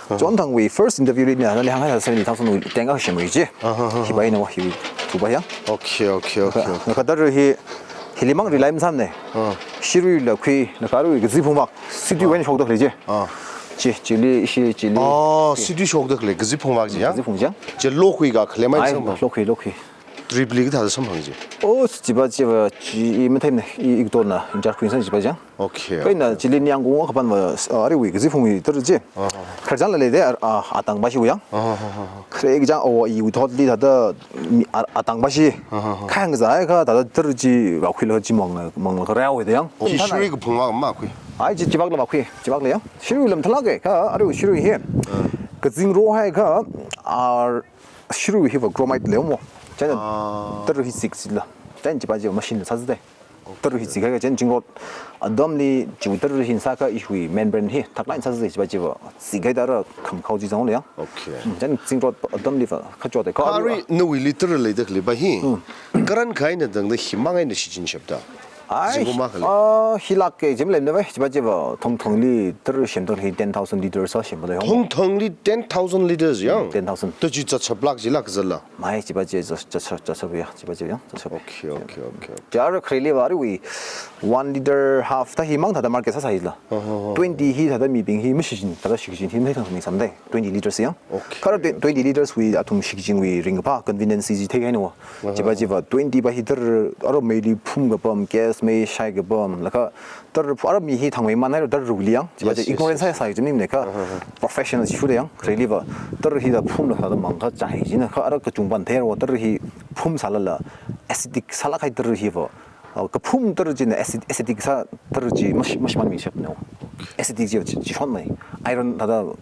Ah. Chon thangwui first interview li ina, nali hānghai seventy thousand wui tank akha semwui chi. Ah, ah, ah, Hipa ah. ina wa hi thupa yang. Okay, okay, okay, okay. Kha tara hi, hili mang rely masāmane. Ah. Shirui la khui, na karu kazi phungvak. City wui eina shokda khalei chi. Ah. Chi, chili, shi, chili. Oh, Chi. city shokda khalei, kazi phungvak chi yang? Kazi phung chi yang. Chi lokhui ka khalei mai Ai, samphang. lokhui, lokhui. Trip li kathāda samphang chi? Oh, chipa, chipa, chi, i matheimane, i, i tona, in charge khuisan chipa chi yang. Okay, Kaina okay. chili niang kung kapan va, ah, aruiwui kazi phungwui tara chi. Ah, ah, ah. Kharjan la lei de, ah, ah, atangpa shiwui yang. Ah, ah, ah, ah. Khare kachang, oh, iwui thotli thāda, mi, ah, atangpa shi. Ah, ah, ah. Khang zai kha thāda tara chi, va khuilaga chi mang, mang la kharao de yang. Hi shirui kaphungvak makhui. Ai, chi, chivak la makhui, chivak lei yang. Shirui la mathālāke, kha, aruiwui shirui hi. Ah. Kazing rohai kha, ah, Shirui hiva chromite leimo. Chieina Ah. tara hi sik sila. Chieina chipa chi machine sāzade. Tara hi sik kha chieina zingrot atamli chiwui tara hi sākha ishiwui membrane hi thaklāk eina sāzade chipa chiva. Sik kha tara khamkhao chi zanglo yang. Okay. Hmm, chieina zingrot atamli va kachot de kha. Aruiwui nawuili tara leida khaleipa hi. Hmm. Karan kha eina tangda himang eina shichin shapta. Ai, Zingkum akha lei. ah, hilāke jim lem na vai, chipa chiva, thongthongli tara semda hi ten thousand liters sā semda hong. Thongthongli ten thousand liters yang? Ten thousand. Tara chi zatshap lāk jilāk zala? Mai, chipa chi zat, zat, zatshap ya, chipa chi yang, zatshap. Okay, okay, okay, okay. Tara khareli va aruiwui one liter half thāda himang thāda market sāsāi la. Oh, oh, oh. Twenty hi thāda mibing hi mashichin, thāda shichin hi mathei thang ni samdai. Twenty liters yang. Okay. Kha twe-, twenty liters wui athum shichinwui ringkaphā convenience chi theikahaina wa. Aha. Chipa chiva twenty pa hi tara, ara meili phum kapam, gas mei shai kapam, laga tara phu-, ara mi hi thangmei manai tara ruli yang. Chipa Yes, chi yes, ignorance yes. sāsāi jimni ne kha. Aha, aha. Professional chi shuda yang. Khareli va tara hithāda phumlaga thāda mang kha chai jina kha ara kachungpan theihaowa tara hi phum sālala acidic sālāk kahai tara hiva. Ah, kaphum tara china acid-, acidic sā tara chi mash-, mashimānmi shapna wa. Acidic chi, chi, chishonmei. Iron thāda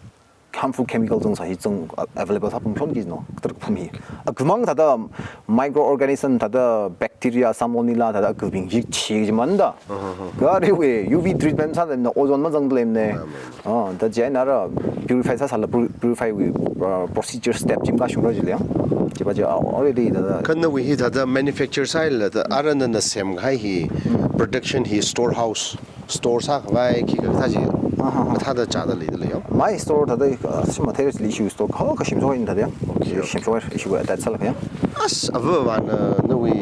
harmful chemical zang sā hi zang, uh, available sā phum shonki no, tara kaphum hi. Akhumang thāda microorganism thāda bacteria, salmonella thāda akhumang hi chi chi manda. Aha, aha. Kha aruiwui U V treatment sālemna ozone mazanglemna. Amen. Ah, thāda chieina ara purify sāsāla pu-, purify wui, uh, procedure step chi makashungra jilei yang. Chipa chi, ah, already thāda. Kha nawui hi thāda manufacture sāla thāda ara nana semkahai hi Hmm. production hi storehouse. Store sākhavai khikha kathā chi, Aha, aha. kathāda chāda leida lei yang? Mai store thāda, ah, shim mathei chili issue store kha, kha shim soi thāda yang. Okay, okay. Shim soi issue attach sālāk yang. As, avāvana, nawui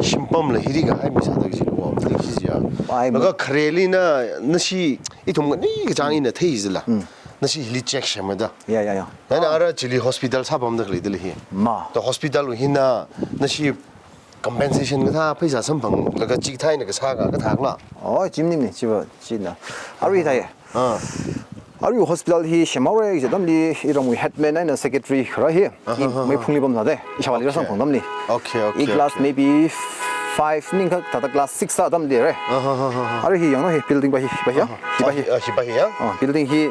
shimpamla hili kahai mi sāda kaji lo, mathei kaji ya. Ai, Laga ma- khareli na, nashi, ithum ni kachang ina thei zila. Mm. Nashi hili check shemada. Ya, ya, ya. Nana Ah. ara chili hospital sāpamda leida lei hi. Ma. The hospital hina, nashi compensation kathā pheisā samphanglaga chikathā eina kasā ka, kathā kala? Oh, jimni ne, chiva, china. Arui thāi. Ah. Arui hospital hi semhaora kaji atamli iramwui headman eina secretary kharā hi, Aha, i aha. Meiphungli pamsāda, ishāvāli Okay. rāsangphang atamli. Okay, okay, I class okay. maybe five maningakha thāda class six sā atamli re. Aha, aha, aha. Arui hi yanglu hi building pa hi, pa hi ya? Aha. Hi pa hi. Ah, hi pa hi ya? Ah, building hi,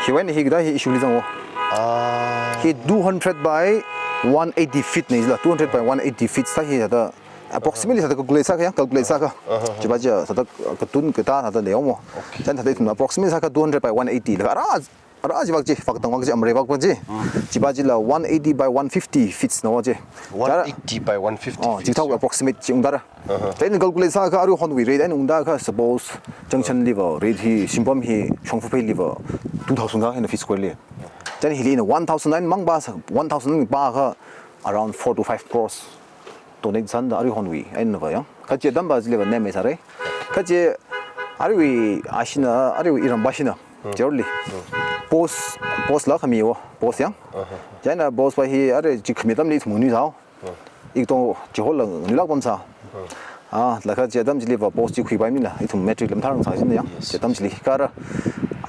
hiwui eina hi kathā hi ishili zanghaowa. Ah. Hi two hundred by one eighty feet na jila, two hundred by one eighty feet sā hi thāda approximately thāda calculate sākha ya, calculate sākha. Aha, aha. Chipa chi thāda katun kathā thāda leihaowa mo. Okay. Chieina thāda ithum approximately sākha two hundred by one eighty la. Ara, ara chi vak chi, vak tang vak chi, amrei vak vak chi. Mm. Chipa chila one eighty by one fifty feet na vak chi. One eighty by one fifty Oh, feet. Chithāda approximate chi ungda ra. Aha. Chieina calculate sākha arui honwui rate eina ungda kha, suppose junction li va rate hi, shimpam hi, shongfa phei li va two thousand kha eina feet square li. Chieina hili ina one thousand eina mang pa sā, one thousand pa kha around four to five crores donate sāda arui honwui eina va ya. Kha chi atam pa chili va nemmeisāra. Kha chi arui ashina, arui iram pa shina. Hmm. Chorli. Hmm. Post, post la khami wo, post ya. Aha. Chieina post pa hi arui chi khami atamli ithum nui sāo. Hmm. Ito chi hall la nui lāk pamsā. Hmm. Ah, laga chi atam chili va post chi khuipai maningla, ithum matric lam tharang sā jin ya. Yes. Chi atam chili kha ara,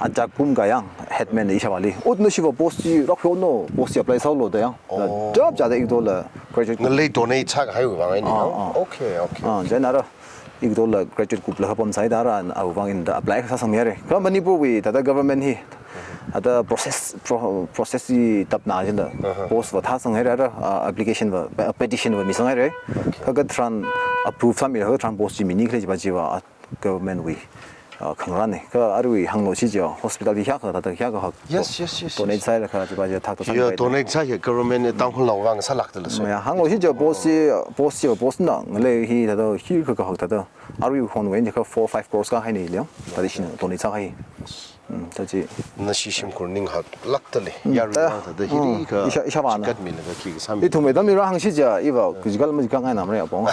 aja kum kha ya, headman na ishāvāli. Ot na shiva post chi rākhui no, post chi apply sālu da ya. Oh. Chapchāda ito la graduate. Ngalei donate sākahaiwui vang eina. Ah, ah. Okay, okay. Ah, chieina ara, ito la graduate kupla kha pamsāi da ra, awui vang eina apply sāsangmi haira. Kha Manipurwui thāda government hi, thāda process, pro-, process hi tapna jila. Aha. Post va thāsang haira, ah, application va, pe-, petition va misang haira. Okay. Kha katharan approve sāmila, katharan post chi mini khalei chipa chiva, ah, government wui, ah, khangarān na. Kha arui hānglu chi chi hospital hi hiyākha, thāda hiyākha hak. Yes, yes, yes, yes. Donate sālaga chipa chi thāda Yeah, sāpai. Donate sāya government na Tangkhulnao vang sālākda la so. Ya, hānglu chi chi post chi, post chi, post na, ngalei hi thāda, hi kha kha hak thāda. Arui honwui eina kha four, five crores kahai na lei ya. Thāda ishina donate sākahai. Hmm, thāda chi. Nashi shimkhur ning haklākda lei. Hmm, Yarui ta. Vang thāda hili Hmm, kha ishā, ishāvāna. Chikatmilaga khi kasā mi. Ithum atamli rāhāng chi chi, iva, kajikal majikal ngainamra ya pong.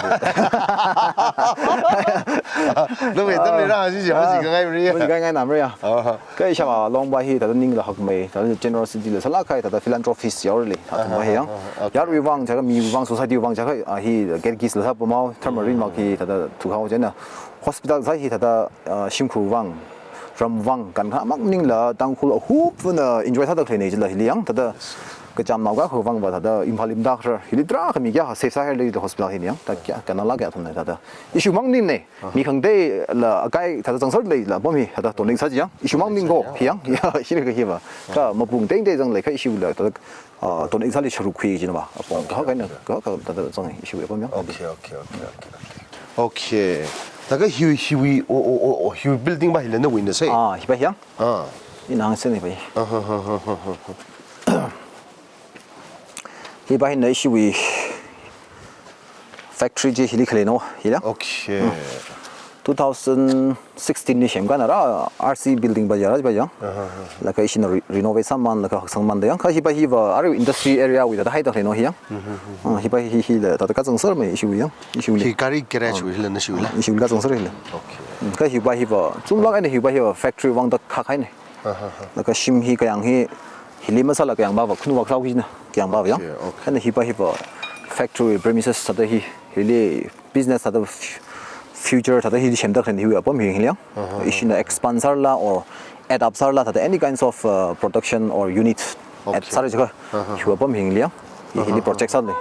Nawui atamli rāhāng chi chi, Ah, majikal ngaimara ya. Majikal ngainamra ya. Aha. Kha ishāvā Longpa hi, thāda ningla hakmei, thāda generosity la sālākkahai, thāda philanthropist yaorali, athum Aha, hi ya. aha, okay. Yarui vang chiakha, miwui vang, society vang chiakha, ah, hi catechies la sāpamhao, thermal ring vang hi, thāda thukhao chieina. Hospital sā hi thāda, ah, shimkhur vang, ram vang, kankha mang maningla, Tangkhul ahupfana enjoy sāda khalei na jila hili ya, thāda kachamnao kaho vang va thāda Imphal eina tākha, hili tarākha mi kayākha save sāhaira hospital hina ya, thāda kayā, kannala kayā athumna thāda. Issue mang maningna, mi khangateila akai thāda zangser leila, apam hi thāda donate sā chi ya, issue mang maning ko, hi ya, ya, hi kha hi va. Kha mapung tengteng zang lei kha issue la, thāda ah, donate sāli sharuk khui jina va. Apong Okay, kha kaina, okay. kha, kha, thāda zang issue apam ya. Okay, okay, okay, okay, okay. Okay. Thākha hi, hiwui, o, o, o, o, hiwui building pa hila nawuina sai? Ah, hi pa hi ya? Ah. Ina hāngsa ni pa hi. Ah, ha, ha. Hi pa hina ishiwui factory chi hili khalei no, hila? Okay. Two thousand sixteen li semkahai na ra, R C building pa ya, ra pa ya. Aha, aha. Laga ishina re-, renovate sāman, laga haksangman da ya. Kha hi pa hi va, arui industry area wui thāda haida khalei no hi ya. Mhm, mhm. Ah, hi pa hi, hi la, thāda kazangser mei ishiwui ya. Ishiwui. Hi gari garage wui la, nashiwui la. Ah, ishiwui kazangser hila. Okay. Mm, kha hi pa hi va, chunglang eina hi pa hi va, factory vang thāda khakhai na. Aha, aha. Laga shim hi kayāng hi, hili masāla kayāng pa va, khunu vak sāhaoki na, kayāng pa va ya. Okay, okay. Eina hi pa hi va, factory premises thāda hi, hili business thāda f-, future thāda hili semda khalei hiwui apam hi hili ya. Aha, aha. Ishina expand sālala or add up sālala thāda any kinds of, uh, production or unit add Okay. sāra jiakha Aha. hiwui apam hi hili ya. Hi hili Aha. project sāli.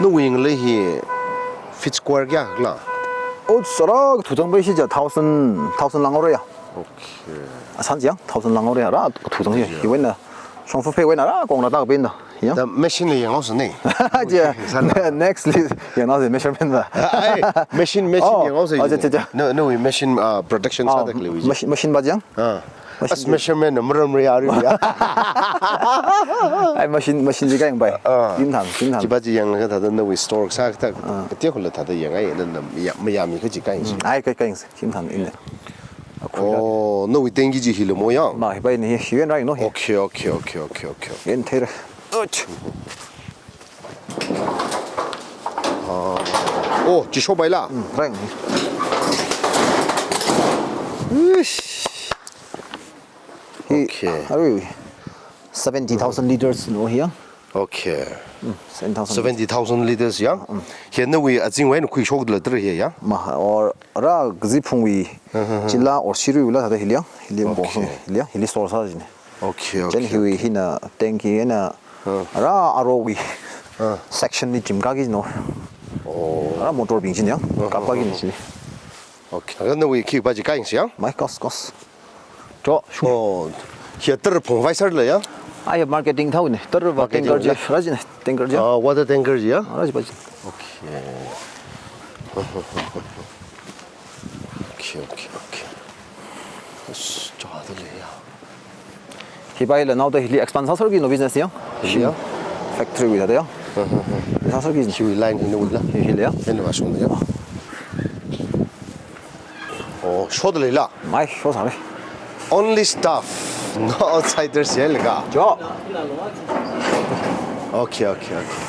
Nawui ngalei hi feet square kayākhala? Oh, sara kathu zangpai shi ja thousand, thousand lānghaora ya. Okay. Asan jiang, thousand lānghaora ya, ra kathu zang shi. Yeah. Hiwui eina, shongfa pheiwui eina, ra kong ra tak pin da. Ya. Da machine li yanghaosa ne. Ja. Okay, sāna. Next li yanghaosa measurement va. Ai, machine, machine Oh, yanghaosa oh, ja, ja, ja. No, no, machine, uh, production Oh, sāda khalei wui. machine, machine pa jiang? Ah. Machine As chi. measurement na maram ri ari ya. Ai, machine, machine chi kayāng pai. Ah. Kim thang, kim thang. Chi pa chi yanglaga thāda nawui store sā thāda, Ah. kateokhala thāda yangai, na, na, ya, mayami kaji kayāng chi. Mm, ai, kayāng, kim thang in. Oh, nawui tank chi hila mo ya? Ma, hi pa in hi, hi yen rai no hi. Okay, okay, okay, okay, okay. Yen thei ra. Ach. Ah. Oh, chi shopai la? Mm, rang. Ish. Hi, Okay. arui, seventy thousand liters no hi ya. Okay. Mm, seven thousand. Seventy thousand liters ya? Mm. Hi nawui azingwui eina khuishokda lei tara hi ya? Ma, or ra kaziphungwui, uh-huh, chila or shiruiwuila thāda hili ya? Hili, okay, bo, hili ya? Hili store sā jine. Okay, okay, chieina hiwui, okay, hina tank hi eina, uh, ra arowui, uh, section li jimkāki jino. Oh. Ra motor bing jine ya? Uh-huh. Kapkāki jine chili. Okay. Laga nawui khi pa chi kāyangsi ya? Mai, kos, kos. Cho, shu. Oh, hi tara phungvai sālala ya? Ai, marketing thao ne. Tara va marketing tanker chi, la? Rajine, tanker chi. Ah, water tanker chi ya? Raji pa chi. Okay. Okay, okay, okay. Yes, chāda lei ya. Hi pa hila naoda hili expand sāserki no business ya? Hili ya? Factory wui thāda ya? Uh-huh. Sāserki. Hiwui line hi nawuila? Hi, hili ya? Hili va shung ya. Oh, shoda leila? Mai, shosālei. Only staff, no outsiders ya laga? Cho. Okay, okay, okay.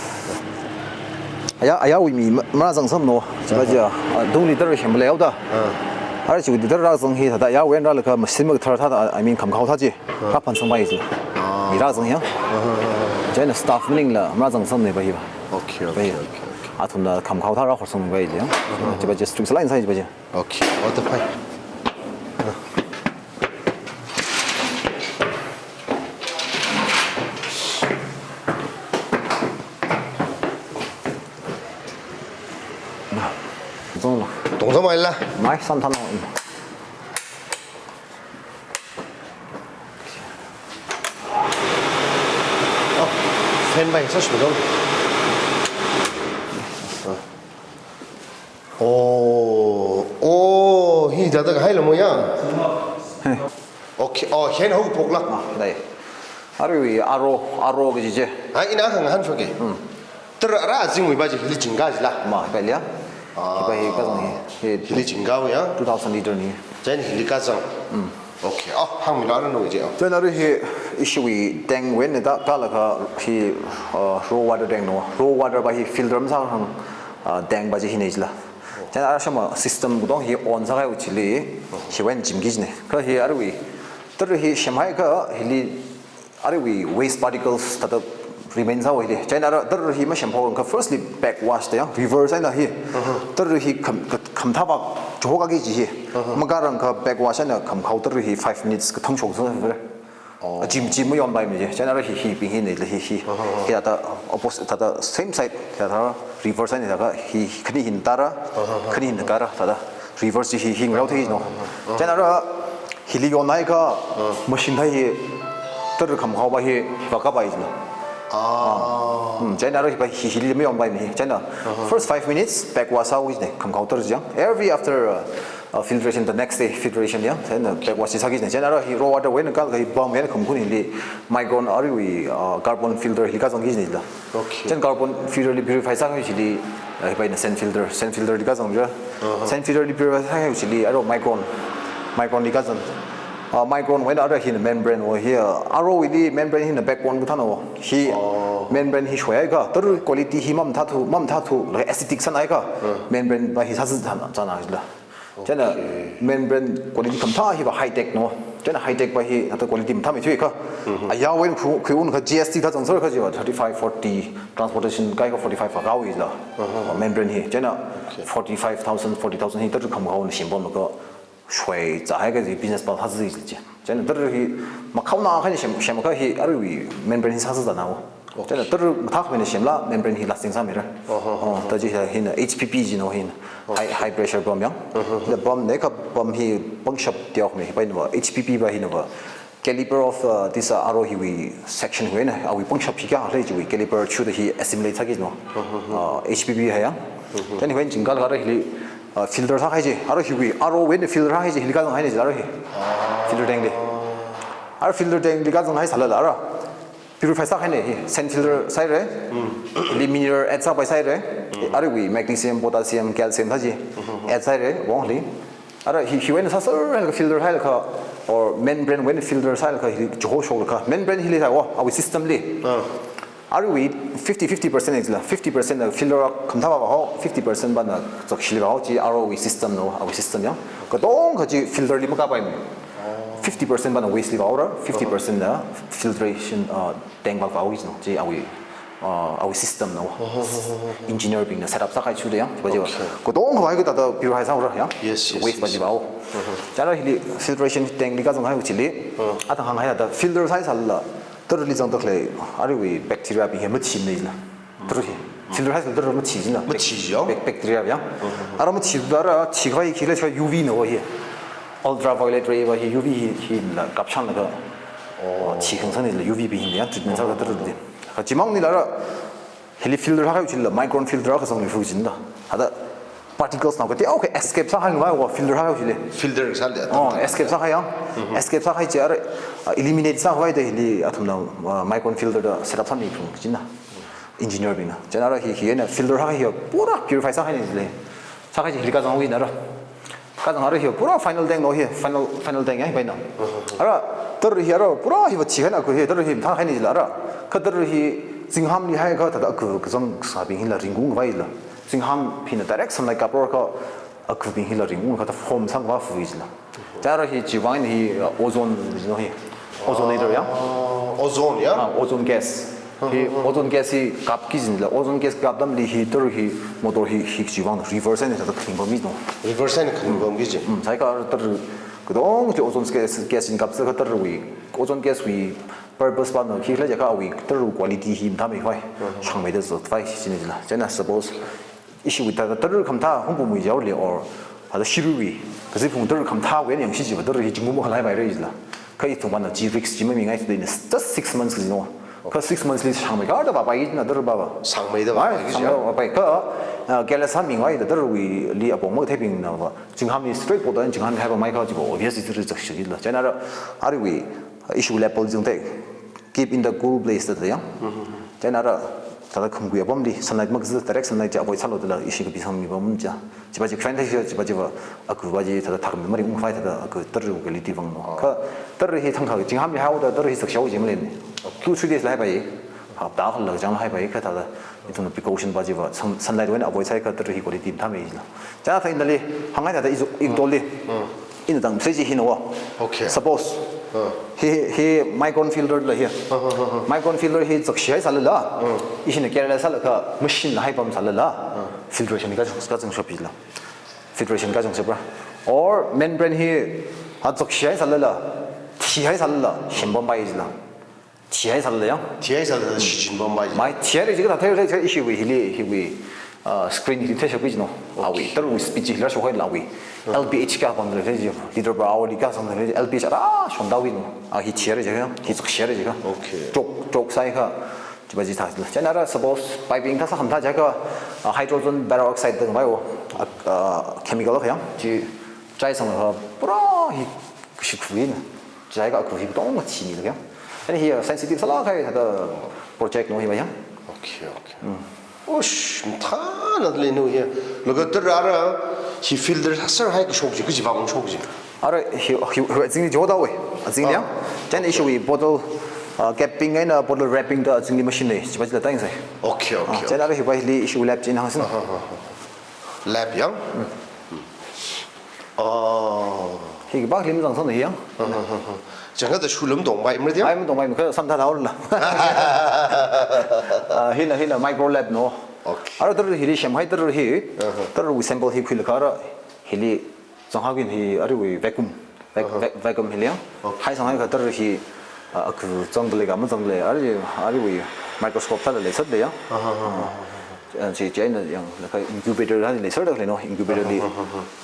Aya, ayawui mi ma-, marāzangsamno. Chiva, uh-huh, chi, ah, tungli tara shemlei yaoda. Uh. Ara chiwui tara rāzang hi thāda ayawui eina rālaga machine makathar thāda, I mean, khamkhao thā chi. Uh. Rāphansangpai chi. Ah. Mi rāzang ya. Uh-huh. Chieina staff maningla marāzangsamne pa hi pa. Okay, okay, okay, okay. Athumna khamkhao thā rāhorsangpai chi ya. Uh-huh. Chiva chi strict sālāk eina sāi chiva chi. Okay, what the fuck? Tongzang maila? Mai, san tano. Oh, fan bai, sa shmidong. Oh, oh, hi thāda kahaila mo ya? Hey. Okay, oh, hi eina haophokla. Ah, dai. Arui aro, aro kaji chi. Hai, ina khangahān shoki. Hmm. Tara ra azingwui pa chi hili jingkā jila? Ma, hi pa hili ya. Ah. Hi pa hi kazang hi. Hi hili jingkāwui ya? Two thousand liter ne. Chieina hili kazang. Hmm. Okay. Oh, hāngmilu ara nawui chi, oh. Chieina ara hi ishiwui tank wui eina thāda kala kha hi, uh, raw water tank no. Raw water pa hi filter masāhang, uh, tank pa chi hine jila. Chieina ara shāma system katong hi on sākahaiwui chili, hiwui eina jimki jine. Kha hi arui, tara hi shemhaiakha hili arui waste particles thāda remain sāhaowa hili. Chieina ara tara hi mashemphokakha firstly back wash da ya, reverse eina hi. Uh-huh. Tara hi kham-, kha-, khamathā pa chihokāki kaji hi. Uh-huh. Makārangakha back wash eina khamkhao tara hi five minutes kathang shok sāra. Oh. Achim chim mayonpaimane chi. Chieina ara hi, hibing hine la hi, hi. Uh-huh. Hi thāda opposite, thāda same side, thāda reverse eina thāda hi khani hina tāra, uh-huh, khani hina tāra, thāda reverse hi, hi ngarao thei no. Uh-huh. Chieina ara hili yonhaiakha, uh, machine thā hi, tara khamkhao pa hi, va kapai jina. Ah. Hmm, chieina ara hi pa hi, hili mayonpaimane. Chieina, uh-huh, first five minutes, back wash sāhaoki jine, khamkhao tara chi ya. Every after, uh, uh, filtration, the next day filtration ya. Chieina back wash chi sāki jine. Chieina ara hi raw water wui eina kala kha hi pump wui eina khamkhun hili Micron arui, uh, carbon filter hili kazangki jine la. Okay. Chieina carbon filter li purify sāki chili, uh, hi pa hina sand filter, sand filter li kazang ja. Uh-huh. Sand filter li purify sāki chili, ara Micron, Micron li kazang. Uh, Micron wui eina ara hina membrane wo hi, uh, arowuili membrane hina backbone kathāna wo. Hi, oh, membrane hi shoihaiakha, tara quality hi mamathāthu, mamathāthu, la acidic sāhaiakha, uh, membrane pa hi sāzāna, zāna jila. Chieina, okay, membrane quality khamathā hi va high tech no. Chieina high tech pa hi, thāda quality mathāmeithuakha. Mhm. Ayawui eina khu-, khuiungakha G S T thāda zangser kha chi va thirty-five, forty, transportation kahaiakha forty-five va kahaowa jila. Aha. Membrane hi. Chieina, okay, forty-five thousand, forty thousand hi tara khamkhaona shempamlaga shoizāhaiakha chi business pa sāzā jila chi. Chieina tara hi makhaona khani shem, shemakha hi arui membrane hi sāzāna wo. Okay. Chieina tara mathākhami eina shemla membrane hi lasting sāmira. Aha. Oh, thāda chi hina H P P jino hina. Okay. High, high pressure pump ya. Aha. Thāda pump ne kha pump hi pangshap teokhami hi pa hina va H P P pa hina va caliper of, uh, this, uh, aro hiwui section wui eina awui pangshap hi kayākha lei chiwui caliper through da hi assimilate sāki jino. Aha. Uh, H P P hi ya. Aha. Chieina hiwui eina jingkālaga ara hili, uh, filter sākahai chi. Ara hiwui, arowui eina filter sākahai chi hili kazanghaina chi ara hi. Ah. Filter tank li. Ara filter tank li kazanghai sālala ara purify sākahaina hi, sand filter sāhaira, mm, hili mineral add sāpai sāhaira, mm, aruiwui magnesium, potassium, calcium thā chi, mm-hmm, add sāhaira, wong hili. Ara hi, hiwui eina sāserhailaga filter hailakha, or membrane wui eina filter sāhailakha, hili chihoshok lakha. Membrane hili sāhaiwo, awui system li. Ah. Aruiwui fifty, fifty percent exla, fifty percent na filter khamathā vāhao, fifty percent pana zakshili vāhao, chi arowui system no, awui system ya. Katongkha chi filter li makāpaimana. Fifty percent pana waste li vāhaora, fifty percent na filtration, uh, tank vāhaoki jino, chi awui uh, awui system na. Engineer bingna set up sākahai chili ya. Chiva chiva. Okay. Katonga khavai kathāda purify sāra ya. Yes, yes, waste pa yes. Chiva. Chieina hili filtration tank li kazanghai chili. Athang hānghai thāda filter sāhaisālala, tara̱li zangda khalei aruiwui bacteria bing hi mathimana jila. Tara̱ hi. Filter sāhaisālala tara̱ mathi jila. Mathi jila. Bac-, bacteria ya. Ara mathi thāda ara thikhavai khila chiva U V na va hi. Ultraviolet ray va hi U V hi, hila kapsanglaga. Oh, thikhangasak nila U V bing hila ya treatment sālaga tara̱li. Kachimang nila ara hili filter sākahai chila micron filter kazang ni fu jila. Thāda particles nao kateokha escape sākahai ngavai va filter sākahai chili. Filter sāli. Oh, escape sākahai ya. Escape sākahai chi ara, uh, eliminate sākhavai da hili athumna, uh, micron filter da set up sāmi fu jila. Engineer bingna. Chieina ara hi, hi eina filter sākahai hi pura purify sākahaina jila. Sākahai chi hili kazang wi na ara. Kazang ara hi pura final tank na hi, final, final tank ya hi paina. Ara, tara̱ hi ara pura hi va thikahai na khu hi, tara̱ hi mathākahaina jila ara. Kha tara̱ hi zingham li haikha thāda khu kazang sābing hila ringungvai la. Zingham hina direct sunlight kapra kha khu bing hila ringungkha thāda form sāngva fu jila. Chieina ara hi chiwui vang hi, uh, ozone jila hi. Ozone layer ya. Ah, ozone ya? Ah, ozone gas. Hi ozone gas hi kapki jila, ozone gas kap atamli hi tara̱ hi motor hi, hi chiwui vang reverse eina thāda khaning pammi no. Reverse eina khaning pamki ji. Mm, sāhaiakha tara̱ katonga chi ozone gas, gas in kapsa kha tara̱wui, ozone gas wui purpose pa no, khikhala jiakha awui tara̱ quality hi mathāmeikhavai. Shangmeida zatvai china jila. Chieina suppose ishiwui thāda tara̱ khamathā hungpamwui jaoli or thāda shiruiwui kaziphung tara̱ khamathāwui eina yangsi chiva tara̱ hi zingkum khalei maira jila. Kha ithum vāna chi risk chi mamingai thāda ina just six months kaji no. Kha six months li shangmeikha da vāpai na tara̱ va va. Shangmeida vāpai ki shang ya? Vāpai kha, uh, careless sāmingvai da tara̱wuili apong matheibingna va. Zingham li straight pota zingham li haipameikha chiva obvious tara̱ zakshi jila. Chieina ara, aruiwui, uh, ishiwui lab li zangda. Keep in the cool place thāda ya. Chieina ara thāda khungkui apamli sunlight makazā direct sunlight chi avoid sālu dala ishi kapisangmi pam chi. Chiva chi fan thai chiva chiva khu va chi thāda thakmi maringungkhavai thāda khu tara̱wui quality vang no. Kha tara̱ hi thangkha zingham li haoda tara̱ hi zakshao chi maleimana. Two, three days la haipai. Hapta khala chang la haipai kha thāda ithumna precaution pa chiva sun-, sunlight wui eina avoid sāhaiakha tara̱ hi quality mathāmei jila. Chieina thāda ina li, hānghai thāda izu, ikdoli. Ina tangsa chi hina va. Okay. Suppose. Hi, hi micron filter la hi. Micron filter hi zakshi haisālala. Ishina careless sālaga machine la haipamsālala. Filtration kazang, kazangshap jila. Filtration kazangshapra. Or membrane hi ha zakshi haisālala. Thihaisālala. Shimpampai jila. Thihaisālala ya. Thihaisālala shichin pampai ji. Mai thihaira jiakha thāda theira jiakha ishiwui hili, hiwui, uh, screen hili theishapki ji no. Awui, tara̱wui speed chi hila shokhailala awui. L P H kapamda lei ji, liter per hour li kazangda lei ji, L P H ara shonda wi no. A hi thihaira jiakha, hi zakshihaira jiakha. Okay. Chok, chok sāhaiakha, chiva chi thāda. Chieina ara suppose piping thāsā khamathā jiakha, uh, hydrogen peroxide da mai o, uh, uh, chemical kha ya. Chi, chai sangkha, pura hi, kashi khui na. Chai kha khu hi katonga thimi la ya. Ani hi sensitive sālāk kahai thāda project no hi va ya. Okay, okay. Ush, mathāna lei no hi. Laga tara̱ ara hi filter sāserhai kashok chi, kaji vang shok chi. Ara hi, hi, hi, azingli jodawui. Azingli ya. Chieina ishiwui bottle, uh, capping eina bottle wrapping da azingli machine lei. Chiva chila tang sai. Okay, okay. Chieina ara hi va hili ishiwui lab chi hāngsa. Lab ya. Oh. Hi kibak lim zang sang hi ya. Chang kha da shulum dong bai mri ya? Ai, dong bai, kha samtha thaola. Ah, hina, hina micro lab no. Okay. Ara tara̱ hili semhai tara̱ hi. Tara̱wui sample hi khuilaga ara hili zanghaoki hi aruiwui vacuum. Vac-, vac-, vacuum hili ya. Okay. Haisanghaikha tara̱ hi, ah, khu zangda lei kha mazangda lei. Arui, aruiwui microscope thāda leisāda lei ya. Ah, chi, chieina yanglaga incubator thāda leiserda lei no, incubator li,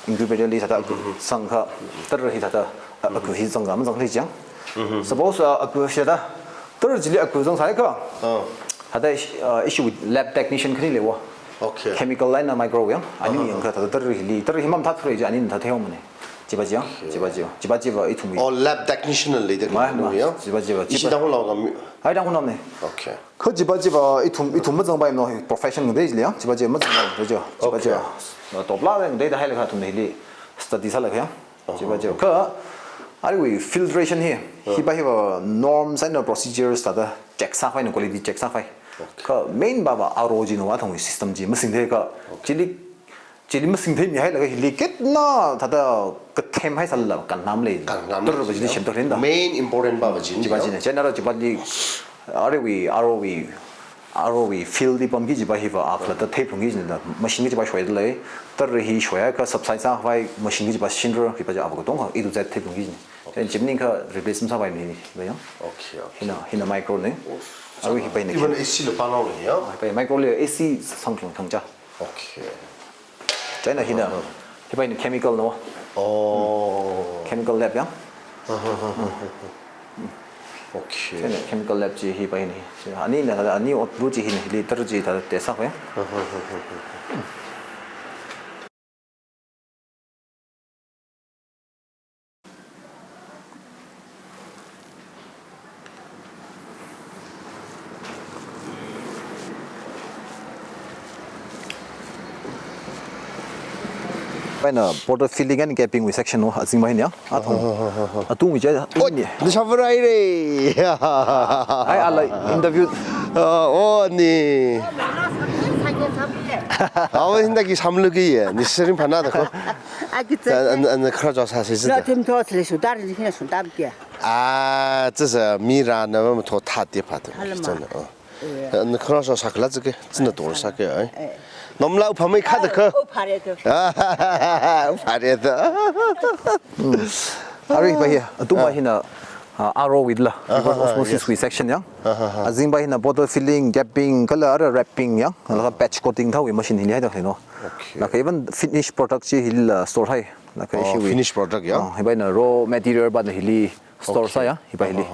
incubator li thāda sangkha, tara̱ hi thāda, a, a, khu hi zangkha, mazang lei chang. Suppose, a, a khu thāda, tara̱ chili a khu zangsāhaiakha, thāda, a, ishiwui lab technician khani lei va. Okay. Chemical line na micro yang, ani yangkha thāda tara̱ hili, tara̱ hi mamathāthura ji, ani thāda theomane. Chiva chi ya, chiva chi ya, chiva chiva, ithum. Oh, lab technician leida mai, mai, ya? Chiva chiva, ishi chiva. Tangkhul lo ngam. Ai, Tangkhul namne. Okay. Kha chiva chiva ithum, ithum mazangpai no hi profession ngadei jili ya. Chiva chiva mazangpai no, chiva chiva. Okay. Chiva chiva. Top la ngadei da hailaga ithum hili study sālaga ya. Chiva chiva. Kha aruiwui filtration hi, hi va hi va norms and procedures thāda check sāpai no, quality check sāpai. Okay. Kha main va va R O chi no va thangwui system chi masingthei kha. Okay. Chili Chili masingtheimi hailaga hili kitna thāda kathem haisālala, kanam lei. Kanam lei. Tara̱ va chili semda lei da. Main important va va chili. Chiva china. Chieina ara chiva li, aruiwui, R O wui, R O wui field li pamki kajipa hiva akhalatta theiphalungki kajina, machine kajipa shoida lei. Tara hi shoiakha subside sākhavai machine kajipa shinra, hipa chi ava katongkha A to Z theiphalungki kajina. Chieina chi maningakha replace masāpaimana hiva yang. Okay, okay. Hina, hina micro na. Oh, arui hipaina even A C la pānao lei ya? Ah, hipa micro li A C sangphalung thangcha. Okay. Chieina hina, hipaina chemical na. Oh. Chemical lab yang. Okay. Chieina chemical lab chi hipaina. Anina, ani ot bu chi hina, hili tara chi thāda test sākhavai. Hipaina bottle filling and capping wui section na, azingpa hina ya. Athum. Athum wui chi. Oi, ni. Nisha varai re. Ai, ala interview. Ah, oh, ni. Awa hina ki samlu ki ye. Ni siring phana da ko. Aki tsa. An, an, an khara jo sa si si da. Na tim to sile su dar ni hina su dam kia. Ah, 这是米然的，我们拖他爹怕的，真的啊。那可能说啥个了这个，真的多了啥个哎。那我们老婆没看的可。哦，怕的都。啊，怕的都。Arui hipa hi, athumpa hina, ah, R O wui la, reverse osmosis wui section yang. Azingpa hina bottle filling, capping, kala ara wrapping yang, laga patch coating thāwui machine hili haida khalei na. Okay. Laga even finished product chi hila store hai. Laga ishi wui. Finished product ya? Ah, hipaina raw material pana hili store sā ya, hipa hili.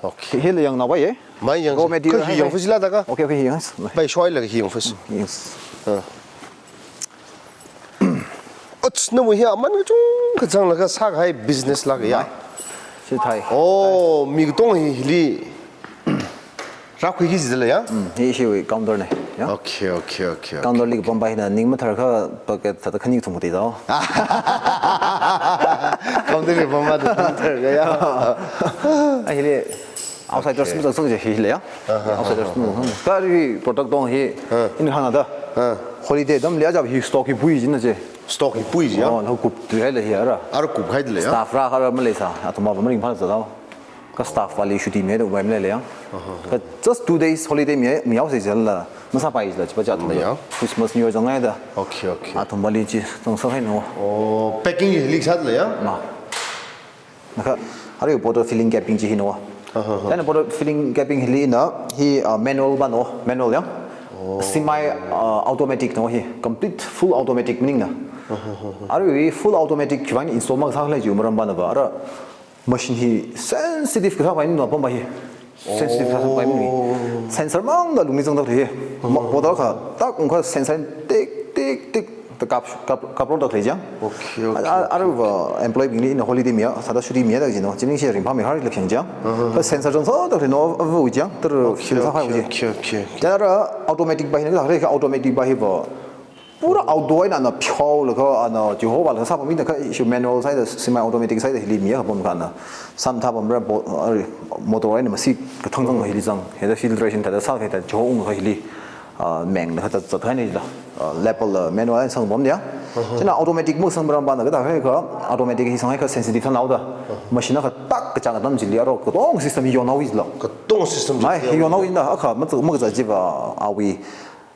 Okay. Hili yangnaopa ye? Mai yang. Raw material hi hai, yang hai. Fusila taka. Okay, okay, yang. Bai shoi laga hi yang fus. Yes. Ah. Ot, namu hi aman kachungkha zanglaga sākahai business laga ya. Mai. Chi thai. Oh, mi katong hi hili. Rākhuiki jila ya? Mm, hi ishiwui counter na, ya. Okay, okay, okay, okay. Counter li kapampa hina ning mathārakha bucket thāda khani kathum kati dao. Counter li kapampa thāda mathārakha ya. Ai, hili outsiders mazangsang je hili ya. Outsiders mazangsang. Kha hi product tong hi, ina hāngda. Holiday atamli aja hi stock hi pui jina je. Stock hi pui ji ya? Oh, laga kupthuihaila hi ara. Ara kuphaila ya? Staff rākha ara maleisa, athumva maringphā za dao. Kha staff vali chutti mihaida uvai malei ya. Kha just two days holiday mi, mihaosa jila, masāpai jila, chipa ja athum. Miya. Christmas, New Year zanghaida. Okay, okay. Athum vali chi, zangsang hai na. Oh, packing hi hili sāda lei ya? Ma. Laga, arui bottle filling capping chi hi na. Then bottle filling capping hili na, hi, uh, manual pa na, manual ya. Oh. Semi, uh, automatic na hi, complete full automatic maning na. Arui full automatic chiwui vang install masākhalei chi maram pana va, ara machine hi sensitive kasāpaimana, pampa hi. Sensitive kasāpaimana hi. Oh. Sensor mangda lungli zangda khalei hi. Ma, bottle kha, tak ungkha sensor tik, tik, tik, ta kap, kap, kap rokda khalei chang. Okay, okay. A, a, aruiva employee bingli ina holiday miya, thāda chutti miya da jino. Chieina ishi ringphāmei har lek chang. Kha sensor zangsa da khalei na, ava u chang, tara fill sākahai u chi. Okay, okay, okay. Chieina ara automatic pa hina, kha automatic pa hiva. Pura auto eina ana pheolaga, ana chihovalaga sāpamida kha ishi manual sāhaida, semi automatic sāhaida hili miya kapam kha ana. Sam thāpamra bo-, ari, motor eina masi kathang zang hili zang. Hithāda filtration thāda sākahai thāda chiho ungkha hili, ah, menglaga thāda zathaina jila. Ah, level la manual eina sangpamda ya. Chieina automatic masang maram pana kathākahai kha, automatic hi sanghaikha sensitive sāhaoda. Machine kha tak kachang atam chili ara katong system hi yonhaowa jila. Katong system hi yonhaowa jila, akha maza, maza chiva awui.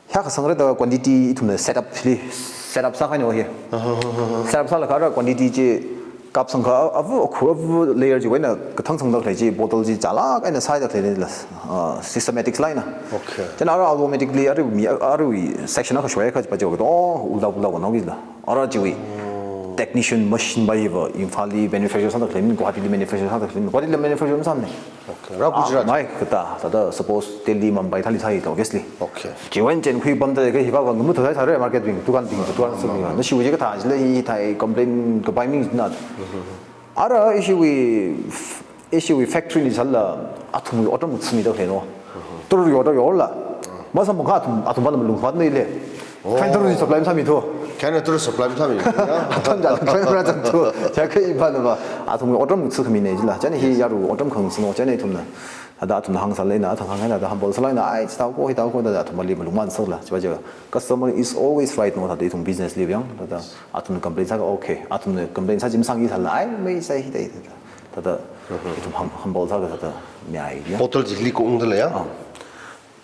Hiyākha sangra da quantity ithumna setup li, setup sākahai na hi. Setup sālaga ara quantity chi kapsangkha avu, akhur avu layer chiwui eina kathang sangda khalei chi bottle chi chālāk eina sāhaida khalei la, ah, systematic sālāk eina. Okay. Chieina ara automatically ara mi, ara section akha shoiakha pa chi, oh, ulda ulda wana wui la. Ara chiwui technician machine pa hiva Imphal li manufacture sāda khalei, Guwahati li manufacture sāda khalei, Guwahati li manufacture masāmana. Okay. Ra Gujarat. Ah, mai kata, thāda suppose Delhi, Mumbai thāli sāhai ta, obviously. Okay. Chiwui eina chenkhui pamda kha hiva ngamut thāsai sāra market bing, dukan bing, dukan sābing. Nashiwui chi kathā jila hi thāi complain kapai mi na. Ara ishiwui, ishiwui factory li sālala athumwui otram ngathāmida khalei na. Tur yorda yorla. Masamphangkha athum, athum pāna malung pāna le. Oh. Khain tur supply masāmithu. Khain tur supply masāmi. Ya. Athum ja khain ra zangthu. Chieina kha ipāna va. Athumwui otram ngathāmina jila. Chieina hi yaru otram khangathā na. Chieina ithumna. Thāda athumna hāngsālala ina, athum hānghaina, thāda humble sālala ina, ai, chithāko, hithāko, thāda athum vali malung mansāla. Chiva chiva. Customer is always right na, thāda ithum business li yang. Thāda athumna complain sākha, okay. Athumna complain sā chi masāngaisālala, ai, maisai hi thāi, thāda. Thāda ithum hum-, humble sākha thāda mi ai ya. Bottle chili kaungda lei ya? Ah.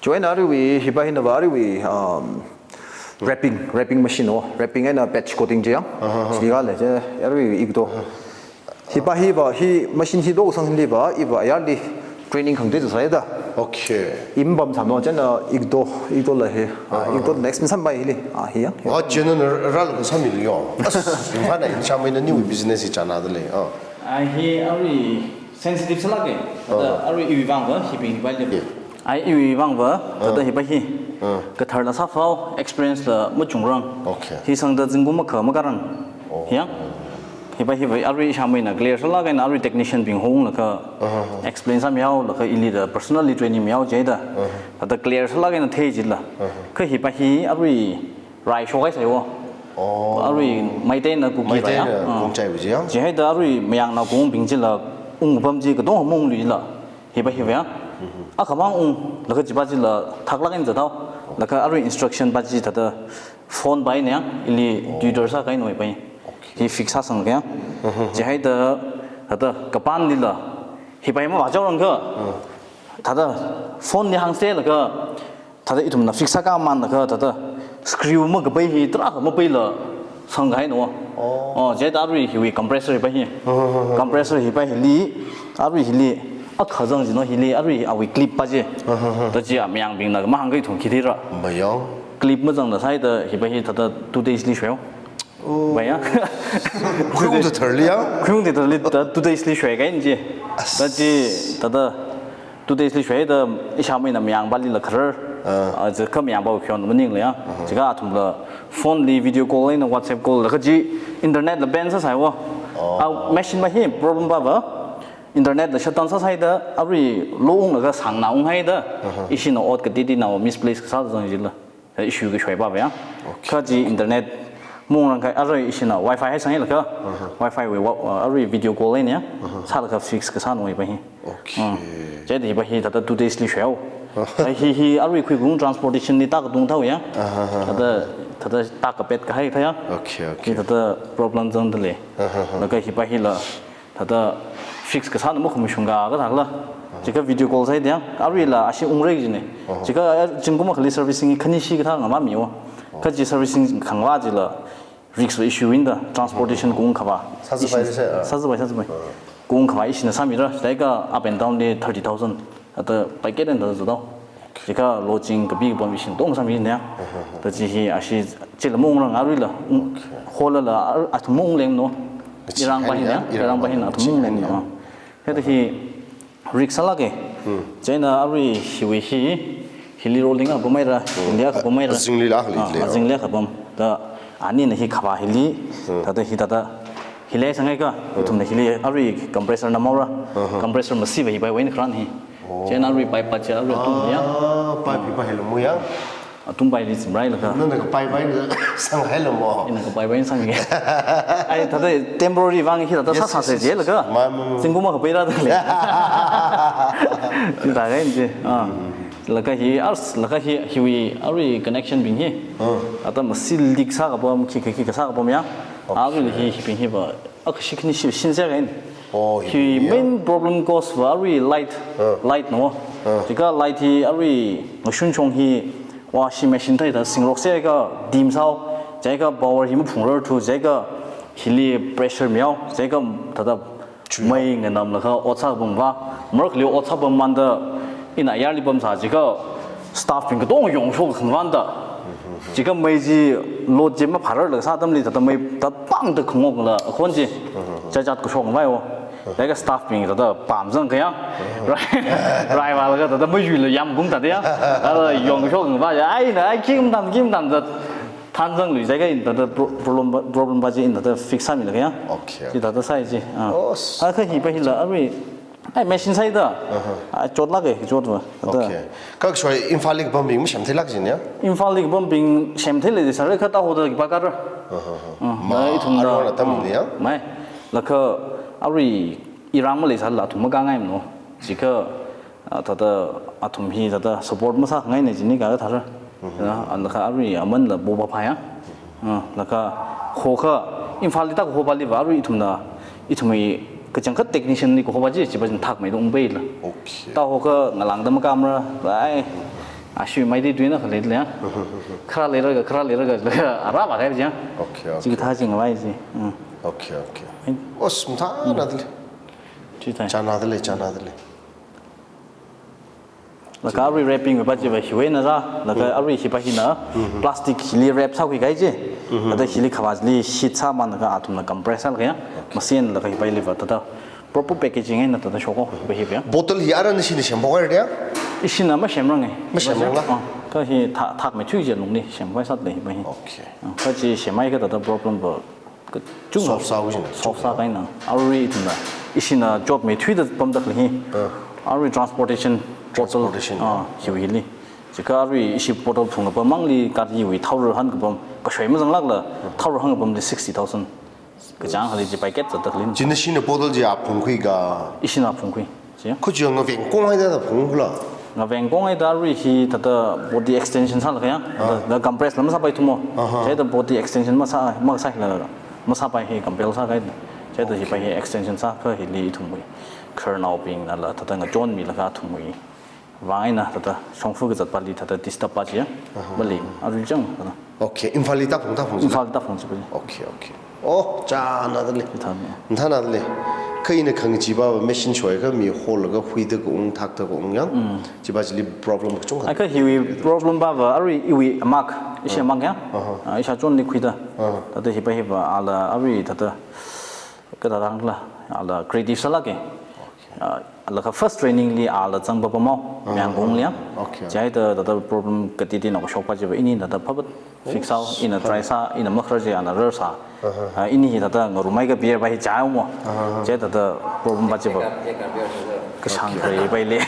Chieina aruiwui, hipa hina va aruiwui, um, wrapping, wrapping machine o, wrapping eina patch coating chi ya. Aha, aha. Chili khalei chi, aruiwui igdo. Hipa hi va, hi machine hi do sang hili va, i va ayarli training khangatei sāsai da. Okay. I mapam sāmano, chieina igdo, igdo la hi. Ah, aha. Igdo next mi sampai hili. Ah, hi ya. Oh, chieina ral ko sāmi lo yo. As, Imphal na in shamai na new business hi chānna da lei. Oh. Ah, hi arui sensitive sālāka. Thāda Oh. arui iwui vang va, hibing hipa lei. Yeah. Ai iwui vang va, thāda Ah. hipa hi. Ah. Kathar la sāphao, experience la machungrang. Okay. Hi sangda zingkum akha makarang. Oh. Yang. Hipa hi va, arui ishameina clear sālāka eina arui technician bing honglaga Ah, ah, ah. explain sāmihaolaga ili da personally training mihao jida. Ah. Thāda clear sālāka eina thei jila. Ah. Kha hipa hi arui rai shokhai sāi o. Oh. Arui Meiteina Kuki rai ya. Meiteina Ah. kungchai wuji ya. Chihaida arui mayangna kungbing chila ungpam chi katonga maungluila. Hipa hiva ya. Mhm. Akhamang unglaga chipa chila thaklāk eina zathao. Laga arui instruction pa chi thāda phone pa eina ya, ili Oh. tutor sākahai no hipa hi. Okay. Hi fix sāsang ka ya. Mhm. Chihaida thāda kapan lila. Hipa hi mavāchaorang kha. Mhm. Thāda phone li hāngsa laga thāda ithumna fix sākāmanlaga thāda screw makapai hi tarākha mapaila sangkahai no. Oh. Oh, chihaida arui hiwui compressor hipa hi. Compressor hipa hili, arui hili, akha zang jino hili, arui awui clip pa chi. Thāda chi a mayangbingna mahāngkahai thung khi thira. Mayang. Clip mazangla sāhaida hipa hi thāda two days li shweo. Oh. Bai ya. Khuiung thāda tharli ya? Khuiung thāda tharli thāda two days li shwekahai chi. As. Thāda chi, thāda two days li shweda ishameina mayangpalila kharar. Ah. Ah, chi kha mayangpa khion maningla ya. Aha. Chikha athumla phone li video call eina WhatsApp call laga chi internet la ban sāsai o. Oh. Ah, machine pa hi problem pa va. Internet la shutdown sāsaida arui lo unglaga sangna unghaida. Aha. Ishina ot katitina o misplace kasā zang jila. Issue kashoi pa va ya. Okay. Kha chi internet maungrang kahai arui ishina Wi-Fi haisang laga. Aha. Wi-Fi wui wa-, uh, arui video call eina ya. Aha. Sālaga fix kasā no hipa hi. Okay. Mm. Chihaida hipa hi thāda two days li shweo. Aha. Ai hi hi arui khuikung transportation li taka tung thao ya. Aha, aha. Thāda, thāda taka pet kahai thā ya. Okay, okay. Hi thāda problem zangda lei. Aha, aha. Laga hipa hila thāda fix kasāna makhamashung ka kathāla. Chikha video call sāhaida ya. Aruila ashi ungrai jine. Aha. Chikha, eh, zingkum akhali servicing khanishi kathā ngama mi o. Kha chi servicing khangva chila risk issue eina transportation kung khava. Sāzapai se, ah. Sāzapai, sāzapai. Ah. Kung khava ishina sāmira, chihaika up and down li thirty thousand. Thāda packet eina thāda zatao. Chikha lodging kapi kapam ishina tong sāmine ya. Aha. Thāda chi hi ashi chila maungrang aruila. Okay. Holala ar-, athum maungleng no. Irang pa hina ya, irang pa hina athum maungleng no. Thāda hi risk sālāka. Hmm. Chieina arui hiwui hi, hili rolling a pamhaira, hili a kapamhaira. Azingli la hili Ah, le. azingli a kapam. Thāda anina hi khava hili, Hmm. thāda hi thāda, hili sāngai ka, Hmm. ithumna hili arui compressor na maura, Uh-huh. compressor masi va hipa wui eina kharan hi. Oh. Chieina arui pipe pa chi arui athum ya. Ah, pipe hipa hilo mo ya. Athum pa hili zimrai laga. Nana kapai pa eina sānghai lo mo. Ina kapai pa eina sānge. Ai, thāda temporary vang hi thāda Yes, sāsā yes, se yes, je yes. laga. Ma, ma, ma. Zingkum akha paira da lei. Chi thākahai chi. Ah. Laga hi ars, laga hi, hiwui, arui connection bing hi. Ah. Thāda masi leak sākapam, khi, khi, khi kasākapam ya. Okay. Arui hi, hibing hi va. Akha shi khani shi shin se kain. Oh, hi hi, hi ya. Main problem cause va arui light, Ah. light no. Ah. Chikha light hi arui ngashun chong hi washing machine thāda singrok se ka dim sao, chihaika power hi maphungrar thu, chihaika hili pressure miao, chihaika thāda Chu. mei nganamlaga ot sāpam va, marakli ot sāpam manda ina ayarli pamsā chikha staff bing katonga yongshok khangvānda. Chikha mei chi load chi maphararlaga sā atamli thāda mei thāda pangda khangokla akhon chi. Chachat kashok vai o. Laga staff bing thāda pamzang kaya. Rai, rai valaga thāda mayuila yamkum thāda ya. Thāda yongshok khangvā ya. Ai na, ai kim tam, kim tam thāda thanzang lui chihaika in thāda pro-, problem pa, problem pa chi in thāda fix sāmilaga ya. Okay. Chi thāda sāi chi. Ah. Oh, s- Ah, kha hipa hila arui Ai, machine sāhaida. Aha. Ai, chotlāka, chot va. Thāda. Okay. Kha kashoi Imphal li kapambing masemtheilāk jin ya? Imphal li kapambing semtheilei sāra kha Taho da khipākha ra. Aha, aha. Mm, Ma, na ithum da. Arui la tam Mm. ni ya? Mai. Laga arui irang maleisāla athum makāngaimano. Chikha, ah, thāda athum hi thāda support masāngaina jini ka thāra. Mhm. Ya, laga arui amanla bo ba phaya. Ah, laga hokha Imphal li thāda hopali va arui ithumna, ithumwui kachangkhat technician li kahopa chi, chipa chithākmeida ungpaila. Okay. Thāda hokha ngalāngda makāmara, ai, Ashiwui maidei tuina khalei le ya. Khara leiraga, khara leiraga, leiraga, ara ba kai ya. Okay, okay. Chikathā chingvai chi. Mm. Okay, okay. Ai. Os, mathānada lei. Chithāi. Chānada lei, chānada lei. Laga arui wrapping va chiva hiwui eina za, laga arui hiva hina plastic hili wrap sākhui kahai chi. Thāda hili khavāli sheet sāmānlaga athumna compress sālaga ya. Masin laga hiva liva thāda proper packaging eina thāda shokhaowa hiva ya. Bottle hi ara nashina semphok haira ya? Ishina masemrange. Masemrangla? Ah, kha hi thak, thakmeithui chi lungli semkhavai sāda lei hiva hi. Okay. Ah, kha chi semhaiakha thāda problem va kachungkha Solve sāhaowa jina. Solve sākahaina. Arui ithumna, ishina chotmeithuida pamda khalei hi. Arui transportation, bottle, Transportation, ah, hiwui hili. Chikha arui ishi bottle phungkapam mangli gariwui thaora hāngkapam, kashoi mazanglākla thaora hāngkapamli sixty thousand. Kachāng hali chi packet zatda khalei. Chi nashina bottle chi a phungkhui ka? Ishina phungkhui. Chi ya. Kha chi ngaveng konghaida phungkhuila? Ngaveng konghaida arui hi thāda body extension sālaga ya. Thāda compress la masāpaithumo. Chithāda body extension masā, masāla, masāpai hi compel sākahai. Chithāda hiva hi extension sākha hili ithumwui khararnaobingnala thāda ngachonmilaga athumwui vang eina thāda shongfa kazat pali thāda disturb pa chi ya. Mali, arui chang thāda. Okay, Imphalli tāphung, tāphung. Imphalli tāphung chi pali. Okay, okay. Oh, chānada lei. Ithāmi. Mathānada lei. Kha ina khangachee va machine shoiakha mi holaga huida kaung, thakda kaung ya. Chiva chili problem kachungkha. Ai kha hiwui problem va va arui iwui amak, ishi amak ya. Ah, isha chonli khuida. Thāda hiva hiva ala arui thāda kathāda hāngla, ala creative sālāka. Ah, laga first training li ala zangpapamhao, Yangon li ya. Okay. Chithāda thāda problem kateoteona kashok pa chiva ini thāda phapat fix sāhao, ina try sā, ina makharar chi ana rarsā. Ah, ini hi thāda ngarumhaiakha beer va hi chāhaomo. Chithāda problem va chiva kashāng kharei va lei.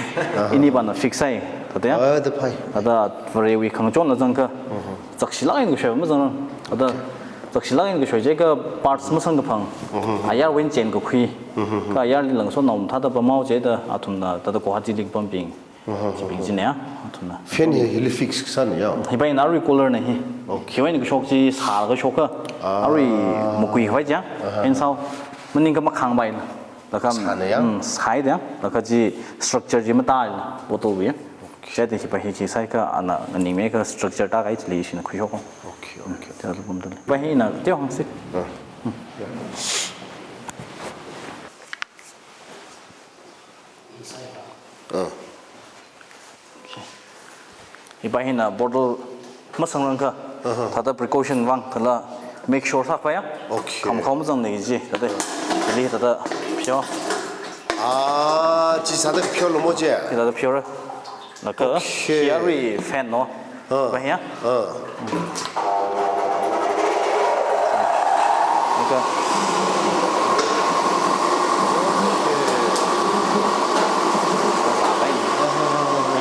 Ini vana fix sāi, thāda ya. Ah, thāda phai. Thāda Varewui khangachonla zangakha. Zakshilāk eina kashoi mazangrang. Thāda zakshilāk eina kashoi chiakha parts masangkaphang. Ayarwui eina chenkakhui. Kha ayarli langsotnao mathāda pamhao chithāda athumna thāda Guwahatili kapambing. Chibing china ya, athumna. Fan hi hili fix sāna ya? Hiva hi arui cooler na hi. Okay. Hiwui eina kashok chi sālaga shoka. Arui makui khavai chi ya. Fan sāhao. Maningakha makhāngpaila. Laga, Sāna ya? Mm, sāhaida ya. Laga chi structure chi matāla, bottle wui ya. Chithāda hiva hi chi sāakha ana nganingmeiakha structure tākahai chili ishina khuishok. Okay, okay. Thāda pamda lei. Hiva hina teohāngsi. Ah. Hiva hina bottle masangrangakha, thāda precaution vang kala make sure sākhavai ya. Okay. Khamkhao mazangna kaji, thāda, hili thāda pheo. Ah, chi sāda pheo lomo chi. Thāda pheo ra. Laga, Okay. Hi arui fan no. Ah. Hiva ya. Ah. Laga.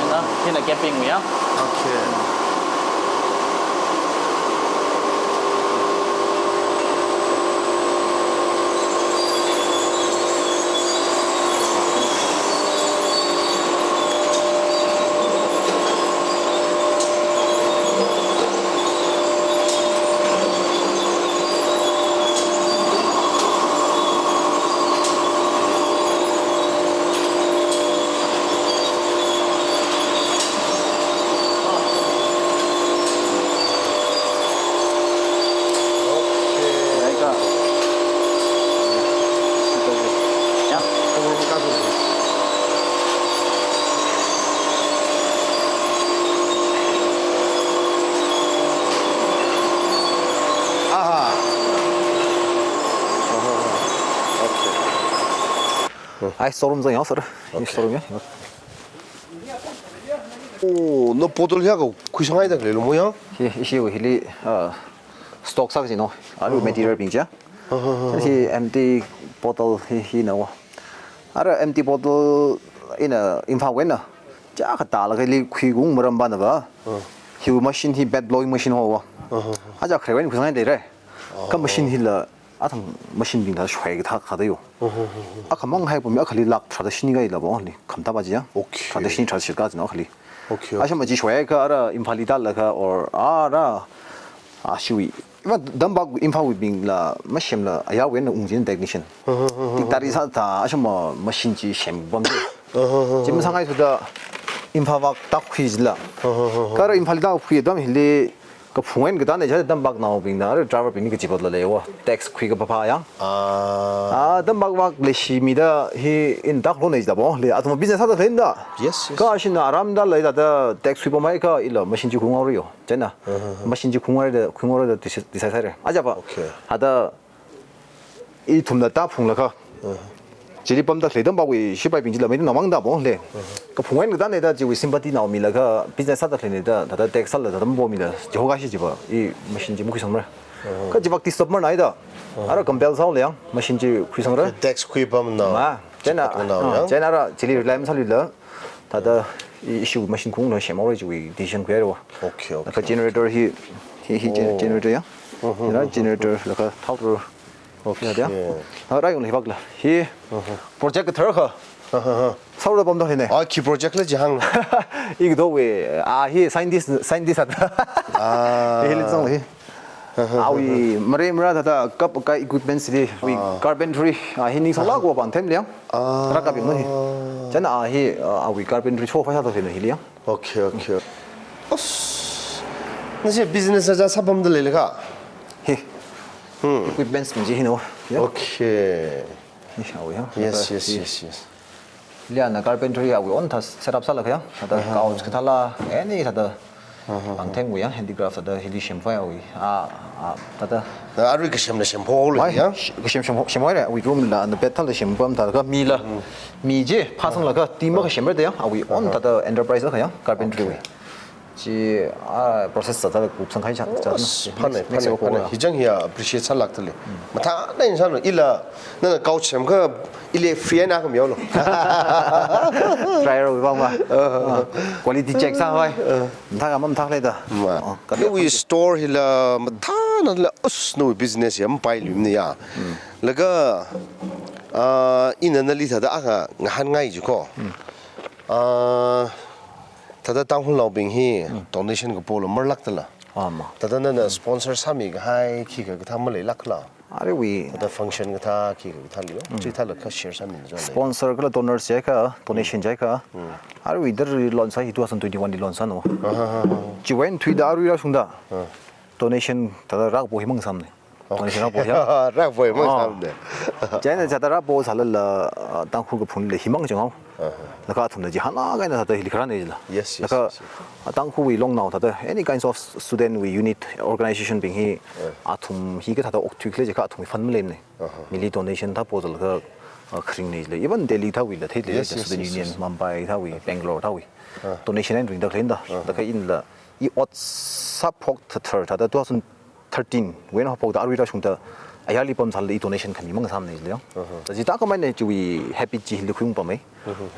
Hina, hina capping ya. Okay. Aha. Ai, showroom zang ya, sir. Showroom ya. Oh, no bottle ya ko, khuisanghaida khalei lomo ya? Hi, ishi hili, ah, stock sākaji no. Aru material bing ja. Hi empty bottle hi, hina wa. Ara empty bottle ina Imphal wui eina. Chakha tālaga hili khuikung maram vana va. Hiwui machine hi bed blowing machine haowa. Aja kharewui eina khuisanghaida lei. Kha machine hila athang machine bingla shoikathā kathā yo. Akhamang haipam akha hili lakh tharāda shini kahaila bo hili khamtā va chi ya. Okay. Tharāda shini tharāda shit kaji no hili. Okay. Asham aji shoiakha ara Imphal li tālaga or ara, ah, shiwui. Iva dambak Imphal wui bingla masemla ayarwui eina ungching technician. Tik tari sāda asham machine chi sempam. Chi masanghai thuda Imphal vak tākhui jila. Kha ara Imphal tākhui atam hili kaphung eina katā eina chithāda tampaknaobingna, ara driver bingli kachipa la leiwo. Tax khui kaphāphā yang. Ah. Ah, tampak vak leishimida hi ina tākhui nei jida bo. Le, athum business sāda khalei da. Yes, yes. Kha ashina aramda leida da tax khuipamhai kha ila machine chi khuingaorai yo. Chieina. Machine chi khuingaorai da, khuingaorai da decide, decide sāhaira. Aja pa. Okay. Hithāda ithumna tāphunglaga. Chili pamda khalei tampakwui shipaibing chila maida nangmang da bo le. Kaphung eina katā eina da chiwui sympathy naomilaga business sāda khaleina da, thāda tax sāla da tambo mila. Chihoka shi chipa. I machine chi makhuisangra. Kha chipa disturb marnai da. Ara compel sāhaowa yang, machine chi khuisangra. Tax khuipamnao. Ma, chieina, chipa nao ah, yang. Chieina ara chili rely masāluila. Thāda i issue machine khuingaroilu semhaorai chiwui decision khuihaira. Okay, okay. Laga generator hi, hi, hi gen-, oh, generator ya. Era generator laga thao tur. Okay. Ya. Ara yung hi vak la. Hi project kathar kha. Sāra pamda khaleina. Ah, khi project la jihang. Ikido we, ah, hi scientist, scientist ata. Ah. Hili zang hi. Awui mare mara thāda kap kai equipments li, wui carpentry, ah, hi ningsāla ko pāng them liang. Ah. Rā kap yung hi. Chieina, ah, hi, ah, awui carpentry show fa sāda khaleina hili yang. Okay, okay. Os. Nashi business aja sāpamda leilakha. Hi. Hmm. Equipments bing chi hino. Ya. Okay. Hi, awui ya. Yes, yes, yes, yes. Liana carpentry awui own thā setup sālaga ya. Thāda couch kathāla, any thāda. Pāng themwui ya, handicraft thāda hili semphai awui. Ah, ah, thāda. Na arui kasem la semphai le ya. Kasem, sem, semphai le, awui room la, na bed thāla sempam thālaga mila. Mi chi, phāsanglaga, team va kasemra da ya, awui own thāda enterprise la ya, carpentry wui. Chi, ah, process thāda kupsang kahai cha, cha. Phānai, next, phānai, next phānai. Hi chang hi appreciate sālak thali. Mathāda insan lo, ila, nana couch semkha, ili free eina kham yolo. Trial va ma. Ah, quality check sāhai. Mathā kha mathā leida. Ma. Oh, kali. Nawui store hila, mathānala, us, nawui business ya, mapai lim ni ya. Laga, ah, ina nali thāda akha ngahānngai jiko. Ah, thāda Tangkhulnaobing hi donation kapo lo marlak tala. Ah, ma. Thāda nana sponsor sāmi kahai khikha kathā maleilak la. Aruiwui. Thāda function kathā khikha kathā leo. Chithāla kha share sāmi jo le. Sponsor kala donor jiakha, donation jiakha. Aruiwui dari launch sā hi two thousand twenty-one li launch sāno. Chiwui eina thuida arui rāshungda. Donation thāda rākapo hi mangasāmana. Donation rāpo ya. Rāpo ya, mang sam de. Chieina chithāda rāpo sālala, ah, Tangkhul kaphungli hi mang chang hao. Laga athumna chihānlak eina thāda hili kharāna jila. Yes, yes, yes, yes. Laga, ah, Tangkhulwui longnao thāda any kinds of student wui unit organization bing hi, athum hi kathāda okthui khalei jiakha athumwui fund maleimana. Mili donation thā po sālaga, ah, kharingnei jila. Even Delhi thāwuila theilei, yes, yes, student union, Mumbai thāwui, Bangalore thāwui. Donation eina ringda khaleina da. Laga inla, i ot sāphok thāthar thāda two thousand thirteen wui eina haophokda arui rāshungda ayarli pam sālala i donation khami mangasāmana jila. Thāda chithākhamei eina chiwui habit chi hili khuiung pamai.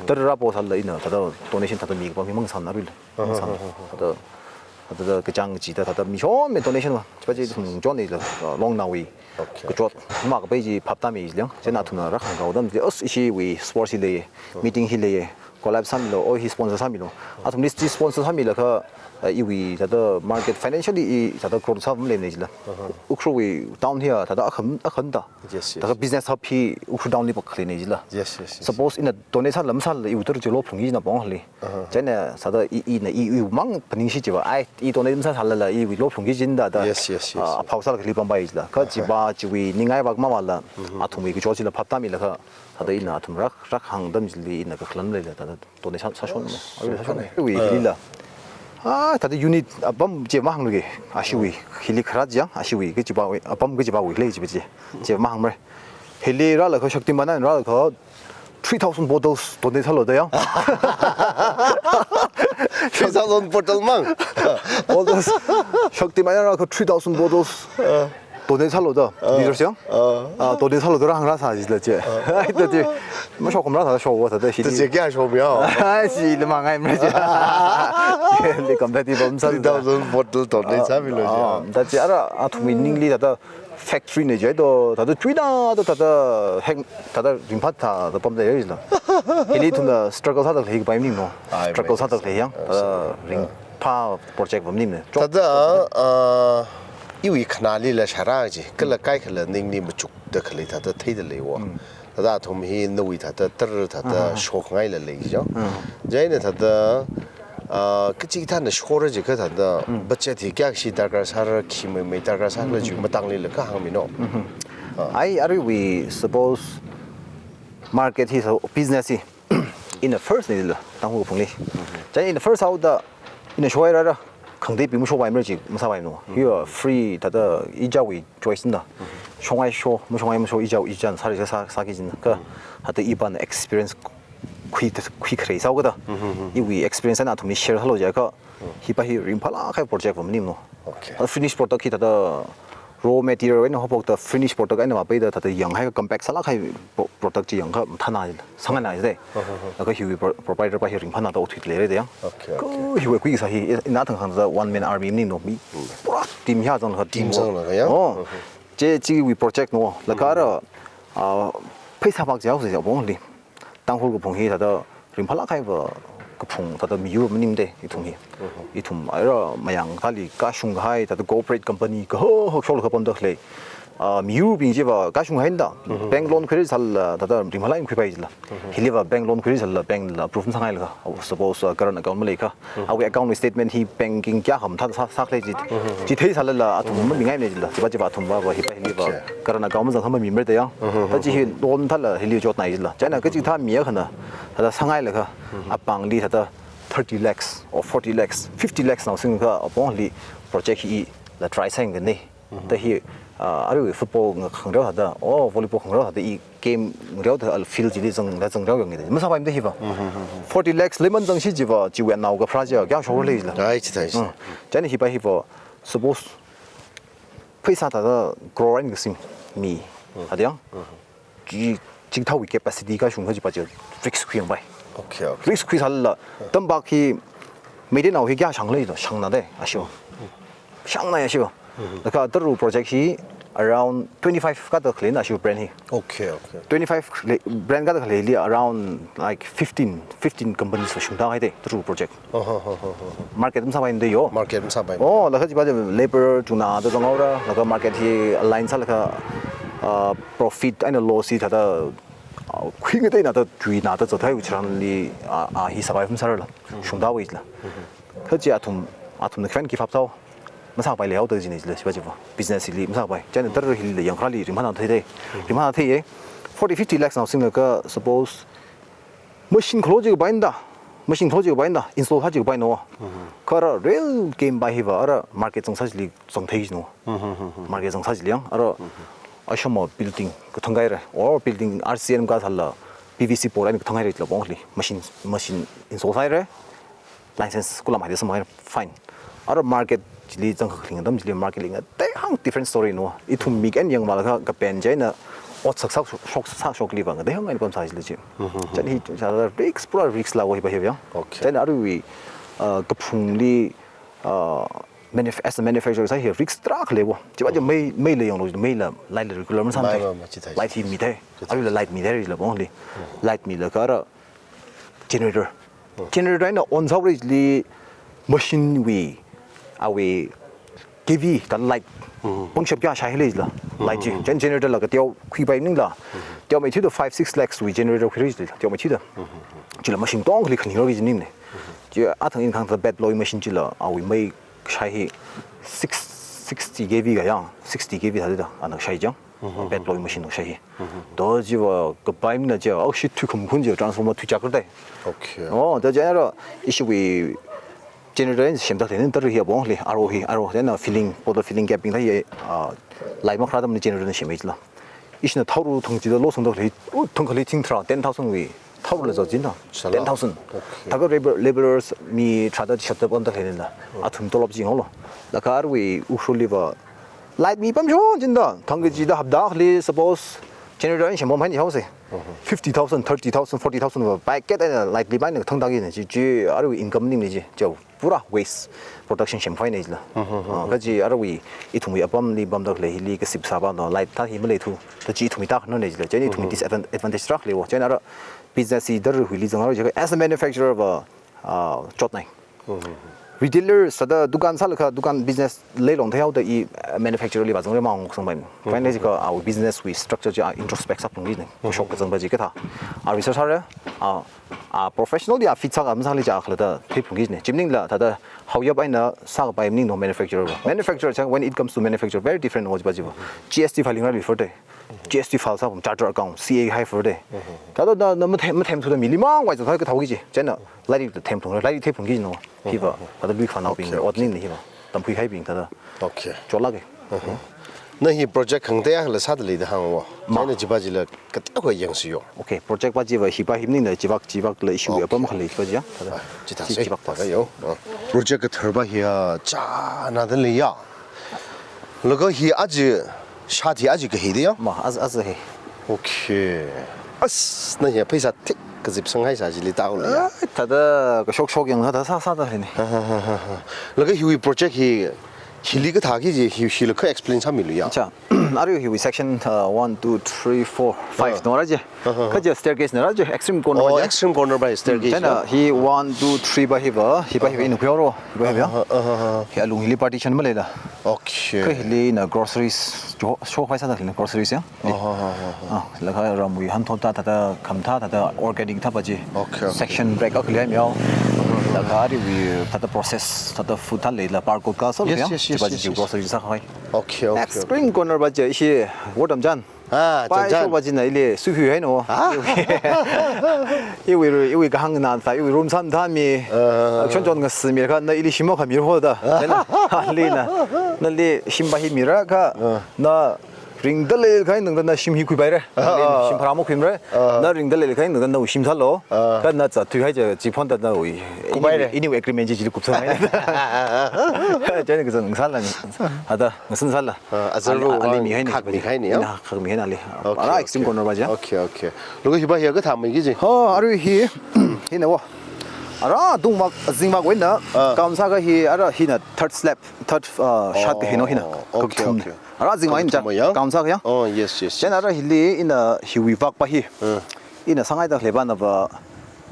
Thāda rāpo sālala ina thāda donation thāda mikapam hi mangasāmana aruila. Mangasāmana. Thāda, thāda kachāng chida thāda mishon me donation va. Chipa chi thum chon ni la, ah, longnaowui. Okay. Kachot, makapai chi phaptāmi jila. Chieina athumna rākhangkao atam chi, os, ishiwui sports hi lei, meeting hi lei, collab sāmilo, o hi sponsor sāmilo. Athumli chi sponsor sāmilaga, ah, iwui thāda market financially i thāda growth sā maleimana jila. Ukhrulwui town hi thāda akhan, akhanda. Yes, yes. Thāda business hub hi Ukhrul town li pak khaleina jila. Yes, yes, yes. Suppose ina donate sāla masāla iwui tur chi lophalungki jina pong hali. Chieina thāda i, ina i, iwui mang phaningshi chiva. Ai, i donate masāsālala iwui lophalungki jina da, da. Yes, yes, yes, ah, yes. Aphao sālaga hili pampai jila. Kha chipa chiwui ningai vak mamala. Athumwui kachot chila phaptāmilaga. Thāda ina athum rāk, rākhang atam chili ina kakhalam leila thāda donation sāshon mo. Arui sāshon mo. Wui hilila. Ah, thāda unit apam chi mahāngluki. Ashiwui. Hili kharā jiang, ashiwui kachipawui, apam kachipawui lei chipa chi. Chi mahāngmara. Hili rālaga Shaktiman eina rālaga three thousand bottles donate sālo da yang. Three thousand bottle mang. Bottles. Shaktiman eina rālaga three thousand bottles donate sālo da. Leaders yang. Ah, donate sālo da rāhāng rāsā jila chi. Ai, thāda chi. Mashok kham rāsā shokva thāda chi. Thāda chi kya shok miao? Ai, chi le mangaimara chi. Chi le competitive bam sā. Three thousand bottle donate sāmilo chi. Ah, thāda chi ara athumwui ningli thāda factory na jai do, thāda chuida do, thāda hang, thāda ringphā thāda pamda jai jila. Hili ithumna struggle sāda khalei kapai maningno. Ai, struggle sāda khalei yang, thāda ringphā project pam maningna. Thāda, ah, iwui khanālila shāra chi, kala kaikhala ningli machukda khalei thāda theida leiwo. Thāda athum hi nawui thāda tara thāda shokngaila lei jo. Chieina thāda, ah, kachikathāna shora jiakha thāda budget hi kayākha darkar sāra, khi meimei darkar sāra jiwui matangli la kha hāngmino. Ai, aruiwui suppose market hi so business hi in the first nila, Tangkhul kaphungli. Chieina in the first haoda, ina shohairara, khangatei bing mashokpaimara chi masāpaimano. You are free, thāda ichiwui choice na. Shokngai sho, mashokngai masho, ichiwui ichina sāra sā, sāki jina. Kha, thāda ipāna experience khui, khuikharei sāhaokida. Iwui experience eina athumli share sālu jiakha, hipa hi ringphālāk kahai project va maningmano. Okay. Thāda finished product hi thāda raw material eina haophokta finished product eina mapeida thāda yanghaiakha compact sālāk kahai pro-, product chi yangakha mathāna sāngaina jide. Laga hiwui pro-, proprietor pa hi ringphāna thāda othuit leira de yang. Okay, okay. Kha hiwui kuisā hi, ina thangkha thāda one man army maningmano, mi pura team hiyā zanglaga team zanglaga ya. Oh. Chi chiwui project no, laga ara, ah, pheisā phak jihaosa jiakha apongli. Tangkhul kaphung hi thāda ringphālāk kahai va kaphung thāda miyur maningmade ithum hi. Ithum ara mayang thāli kashung kahai thāda corporate company kaho ho sholaga pamda khalei. Ah, miyurbing chiva kashung haida. Bank loan khuira sālala thāda ringphālāk eina khuipai jila. Hiliva bank loan khuira sālala bank la approve masāngailaga. Suppose, ah, current account maleikha. Awui account wui statement hi banking kayākha mathāda sā, sākhalei chi. Chi theisālala athum mamingaimana jila. Chiva chiva athum va, va hipa hiliva. Okay. Current account mazangakha mamimara de yang. Thāda chi hi loan thāla hili chotngai jila. Chieina kachikathā miakhana, thāda sāngailaga, apāngli thāda thirty lakhs or forty lakhs, fifty lakhs nao singakha apongli project hila try sāngaina. Thāda hi, ah, aruiwui football nga khangareo thāda, oh, volleyball khangareo thāda i game ngareo thāda field chili zang, thāda zangreo yangi de. Masāpaimade hiva. Forty lakhs lemon zangshi jiva, chiwui nao kapharā jiakha kayākha shokra lei jila. Ai, chithāi chi. Chieina hipa hiva, suppose, pheisā thāda crore eina kasing mi. Thāda yang. Chi, chithāwui capacity kashungkha chipa chi risk khuiyangpai. Okay, okay. Risk khuisālala, tampak hi, meitenao hi kayākha shang lei do, shangnade, ashiva. Shangnai ashiva. Laga tara project hi around twenty-five kathā khaleina ashiva brand hi. Okay, okay. Twenty-five le-, brand kathā khaleili around, like, fifteen, fifteen companies la shungda haide, tara project. Market masāpaimade yo. Market masāpai. Oh, laga chipa chi labor chungna thāda zanghaora, laga market hi align sālaga, ah, profit eina loss hi thāda, ah, khuingateina thāda chuina thāda zathai wuchranli, ah, ah, hi survive masārala. Shungda wui jila. Kha chi athum, athumna khan give up sāhao. Masāpai leihaoda jina jila, chipa chiva. Business hili masāpai. Chieina tara hili yangkharāli ringphāna theide. Ringphāna theiye. Forty, fifty lakhs nao singakha suppose machine khalo chi kapaida, machine khalo chi kapaida, install sā chi kapaino. Kha ara real game pa hiva, ara market zangsā chili zangthei jino. Market zangsā chili yang, ara ashama building kathang kahaira, or building R C M kasālala, P V C board eina kathang kahaira jila apongli, machine, machine install sāhaira, license kula maida samhaira, fine. Ara market chili zangkhaling atam chili market li ngatei hang different story no. Ithum mik eina yangvālaga kapen chieina ot sāsā shok, sāshokliva ngatei hang eina pamsā jila chi. Chieina hi sāda risk, pura risk la wo hipa hiva yang. Okay. Chieina aruiwui, ah, kaphungli, ah, manuf-, as a manufacturer sā hi risk tarākha lei wo. Chiva chi mei, meila yanglu, meila light la regular masāmade. Mai, mai, mai, chithāi. Light hi mithei. Chithāi. Aruila light mithei jila apongli. Light milaga ara generator. Generator eina on sāhaora chili machine wui, awui K V thāda light. Pangshap kayākha shāhai lei jila. Light chi. Chieina generator la kateo khuipai maningla. Teomeithuida five, six lakhs wui generator khuira jila. Teomeithuida. Chila machine katongali khaningra kaji maningmane. Chi athang ina kahāng thāda bed blowing machine chila awui mei kashai hi six, sixty K V kayāng, sixty K V thāda ana kashai chang. Bed blowing machine kashai hi. To chiva kapai maningla chiva, oh, shi thuikhum khun chiva transformer thuichak kardai. Okay. Oh, to chieina ara ishiwui generator eina semda thei ning tara hi apongli, R O hi, R O, then, uh, filling, bottle filling gap bing thāda hi, uh, light makharā atamli generator eina semmi jila. Ishina thaora thang chida lo sangda khalei, oh, thang khalei thing tharā, ten thousand wui, thaorala zat jina. Shala. Ten thousand. Okay. Thākha labor, laborers mi tharāda shapda pamda khalei nila. Athum tolop jing haolo. Laga aruiwui Ukhrulliva light mi pamshon jida. Thang kachida hapta akhali suppose generator eina sempam haini haosa. Fifty thousand, thirty thousand, forty thousand va packet eina light li paina thangda kajina chi, chi aruiwui income maningmane chi. Chiva pura waste production semkhavai ne jila. Ah, kaji aruiwui ithumwui apamli pamda khalei hili kasip sāpa no, light thāda hi maleithu. To chi ithumwui tākhanane jila. Chieina ithumwui disadvan-, advantage tarākha lei wo. Chieina ara business hi tara huili zanghaora jiakha as a manufacturer va, ah, chotnai. Retailer sāda dukan sālaga dukan business leilong theihaoda i, uh, manufacturer li vāzangra manguk sangbai. Finally, ka our business wui structure chi, uh, introspect sāphalungki ne. Kashok kazangpa chi kathā. A research sāra, uh, uh, professional ya fit sāka masāli chi khalatta theiphalungki ne. Chi maningla thāda haoyap eina sākapai maningno manufacturer. Manufacturer chi, when it comes to manufacturer, very different wo chipa chipa. G S T filing ra refer te. G S T file sāpam, charter account, C A haifa de. Thāda na, na mathem, mathemthuda mili mangwai zangkahai kathāki chi. Chieina lairik themthuda, lairik themthuda kino. Hiva, thāda lui khanaobing, Okay, okay. Otni ni hiva. Tamkhui haibing thāda. Okay. Chotlāka. Na hi project khangateiya khala sāda leida hāngwo. Ma. Chieina chipa chila kateokha yangsiyo. Okay, project pa chiva hipa hi maningla chivak, chivakla issue Okay. apam khalei chipa chiya. Thāda. Ah, chithā Chi, se. Chivak pa. Thāda yo. Ah. Project kathar pa hiya chānada leiya. Laga hi aja, shāthi aja kahi diya? Ma, aja, aja hi. Okay. As, na hi pheisā thik kazip sanghai sā chili tāu leiya. Ah, thāda kashokshok yang thāda sā, sāda hi ni. Ha, ha, ha, ha, ha. Laga hiwui project hi, hili kathāki chi, hi, hila kha explain sāmiluya. Acha, arui hiwui section, uh, one, two, three, four, five Ah. no ra chi. Aha. Kha chi staircase na ra chi, extreme corner Oh, pa chi. Extreme corner pa staircase Chieina na? Hi one, two, three pa hiva, hipa hiva Aha. ina khuihaoro, hipa hiva. Aha, aha, aha. Hi alung hili partition maleila. Okay. Kha hili na groceries, jo, shokhai sāda hili na groceries ya. Aha, aha, aha. Ah, laga ramwui hanthot thāda, thāda khamathā, thāda organic thā pa chi. Okay, okay. Section break akha leimiao. Laga arui thāda process, thāda food thā leila barcode ka sā Yes, leimiao. Yes, yes, Chipa yes, chi yes. Grocery sākhavai. Okay, okay, okay. Extreme corner pa chi, ishi word am chan. Ah, Pai chan, chan. Shopa china ili suihui haino. Ah? Iwui ru-, iwui kahāng nganā thā, iwui room sāmathāmi. Ah. Chonchon ngasāmi kha, na ili shim makhamir hoda. Chieina, ali na, nali shim pa hi mira kha, Ah. na ringda leilakha eina tangda na shim hi khuipaira. Ah, Nali ah. Shim pharā makhuimara. Ah. Na ringda leilakha eina tangda nawui shim sālo. Ah. Kha na zat thuihai chi, chi phonda nawui. Khuipaira. Ini, ini agreement chi chili kupsang hai. Chieina kazang sāla ni. Hada, ngasan sāla. Ah, azarva Ali, ali vang mi hai ni, khak mi hai ni, ya? Ina khak mi hai ni ali. Okay, Ara extreme okay. Corner pa chi. Okay, okay. Laga hipa hiya kathā maiki chi? Ho, arui hi, hina wo. Ara dungmak, zingmak wui eina, Ah. Kam sāka hi, ara hina third slab, third, uh, shot ka hino hina. Oh, okay, Kathum. Okay. Ara zingmak eina Kathum ya? Kam sāka ya. Oh, yes, yes, Chieina yes. Ara hili ina hiwui vak pa hi. Ah. Ina sāngaida khalei pa nava,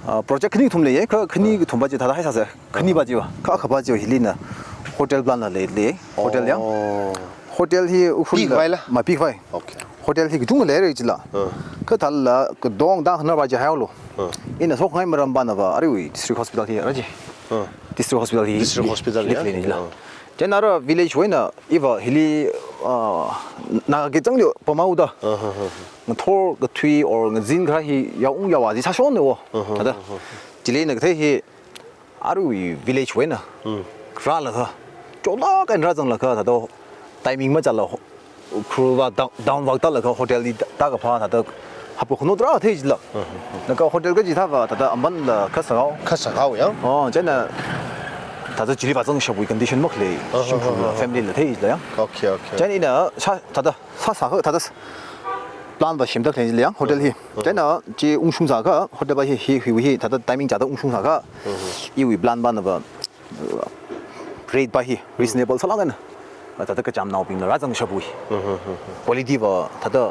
ah, project khani kathum leiya, kha khani Ah. kathum pa chi thāda haisāsa, khani Ah. pa chi va, kha akha pa chi va hili na hotel plan la lei, lei, hotel yang. Oh. Hotel hi Ukhrul Pikhavai la? Ma pikhavai. Okay. Hotel hi kachungkha leira chila. Ah. Kha thālala katongda khana pa chi hailo. Ah. Ina shokngai maram pa nava, arui district hospital hi, ara chi. Ah. District hospital hi, District hi, hospital hi ya? Lei ni la. Ah. Chieina ara village wui eina, iva hili, ah, na kachang liu pamhaoda. Ah, ah, ah, ah. Ngathor kathui or ngazin kha hi yaung yawa chi sāshon ne wo. Uh-huh, Thāda. uh-huh. Chili na kathei hi arui village wui eina. Hmm. Rālaga. Chotlāk eina rāzanglaga thāda timing machāla ho-, Ukhrul va down, down va tālaga hotel li tā, tākaphā thāda hapkakhanao tarā thei chila. Uh-huh. Laga hotel kaji thāva thāda amanla kha sāhao. Kha sāhao ya? Oh, chieina thāda chili vāzangshapwui condition makhalei. Uh-huh, shimkhurla uh-huh. Family la thei chila ya. Okay, okay. Chieina ina sā, thāda Sā sākha, thāda s-, plan va semda khalei liang, hotel hi. Mhm. Chieina, chi ungshung sākha, hotel va hi, hi, hi, hi, thāda timing chāda ungshung sākha, Mhm. iwui plan va nava, uh, rate va hi, reasonable sālāk eina. Thāda kachamnaobingla rāzangshapwui. Mhm, mhm. Quality va, thāda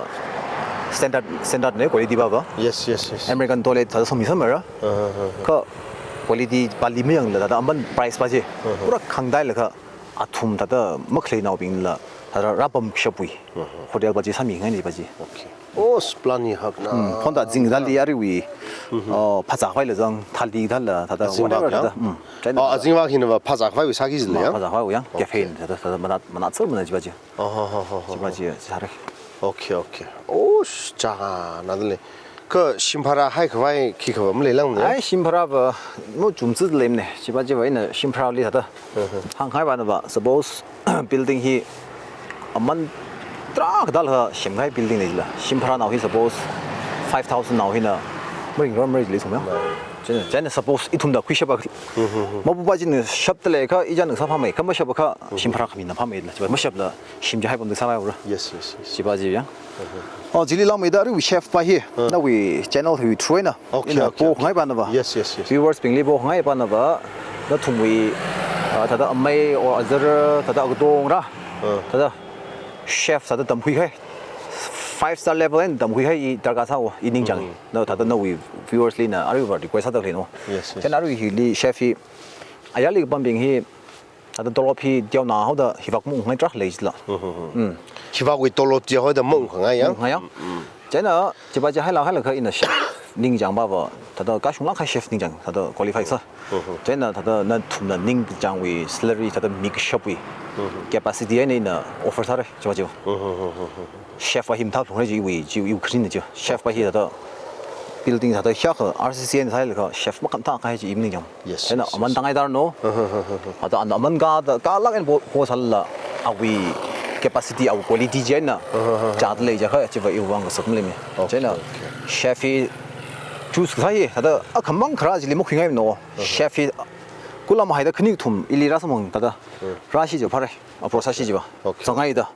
standard, standard ne quality va va. Yes, yes, yes. American toilet thāda sāmi sāmara. Mhm, mhm, mhm. Kha quality va li mayangla, thāda aman price va chi. Mhm. Pura khangdailaga, athum thāda makhaleinaobingla, thāda rāpamshapwui. Mhm. Hotel va chi sāmingai ni va chi. Okay. Oh, s-, plan hi hakna. Hmm, phonda zingda li aruiwui, Mhm. uh, phazā khavai la zang, thāli thāla, thāda Azingvak whatever ya? Thāda. Hmm. Chieina Oh, thāda. Azingvak hina va phazā khavai sāki jila Ma, ya? Phazā khavai ya. Okay. Cafe ni thāda, thāda manat, manat sāmana chi va chi. Oh, ho, ho, ho, ho, Chi va ho. Chi, sāra. Okay, okay. Oh, sh-, chānada lei. Kha shimphara haikhavai khikha va maleilāngna? Ai, shimphara va, mo chumtsu leimana. Chi va chi va ina shimphara li thāda. Mhm. Hānghai va nava, suppose building hi aman tarākha dal ha semkahai building leila. Shimpharanao hi suppose five thousand nao hina maringrarmara jilei sum ya. Right. Chieina, chieina suppose ithumda khuishapa. Mhm, mhm. Mapupa china shapta leikha, ijana sāphāmei, kha mashapakha, Mhm. shimphara khamina phāmeila. Chi va mashapla shim chi haipamda sāmei ura. Yes, yes, yes. Chi va chi ya. Mhm. Oh, chili lāngmeida aruiwui chef va hi, Mhm. nawui channel hi through eina, Okay, ina okay, okay. Pongai va nava. Yes, yes, yes. Viewers bingli pongai va nava, nathumwui, ah, thāda amei or azara, thāda akadong ra, Uh. thāda chef thāda tamkhuikahai. Five star level eina tamkhuikahai i darkar sāhaowa, i ningchāng. Mm. Na thāda nawui viewers lina, arui va request sāda khaleina. Yes, yes. Chieina arui hili chef hi, Ayarli kapambing hi, thāda tolop hi teonao haoda hivak maungngai tarākha lei jila. Mm. Hivak wui tolop teohaoda maungkhangai ya. Maungngai ya. Chieina, chiva chi haila hailakha ina chef ningchāngva va, thāda kashunglāk kahai chef ningchāng, thāda qualify sā. Chieina thāda nathumna ningchāngwui salary, thāda mi kashapwui capacity eina ina offer sāra, chiva chiva. Chef va hi mathāphalungra ji iwui, ji iwui kharing ji. Chef va hi thāda building thāda hiyākha R C C eina sāhailaga chef makhamathā kahai chi i maningchāng. Yes, chieina yes, aman yes. Tangai darno. Thāda ana aman ka, da kalāk eina po, posālala awui capacity, awui quality chieina chāda lei jiakha chiva iwui vang kasak maleimei. Okay, chieina okay. Chef hi choose kasā hi, thāda akhamang kharā chili makhuingaimano. Chef hi kulam haida khani kathum ili rāsamphang thāda rāshi jiakha phāra, approach sāshi jiva. Okay. Zangngaida.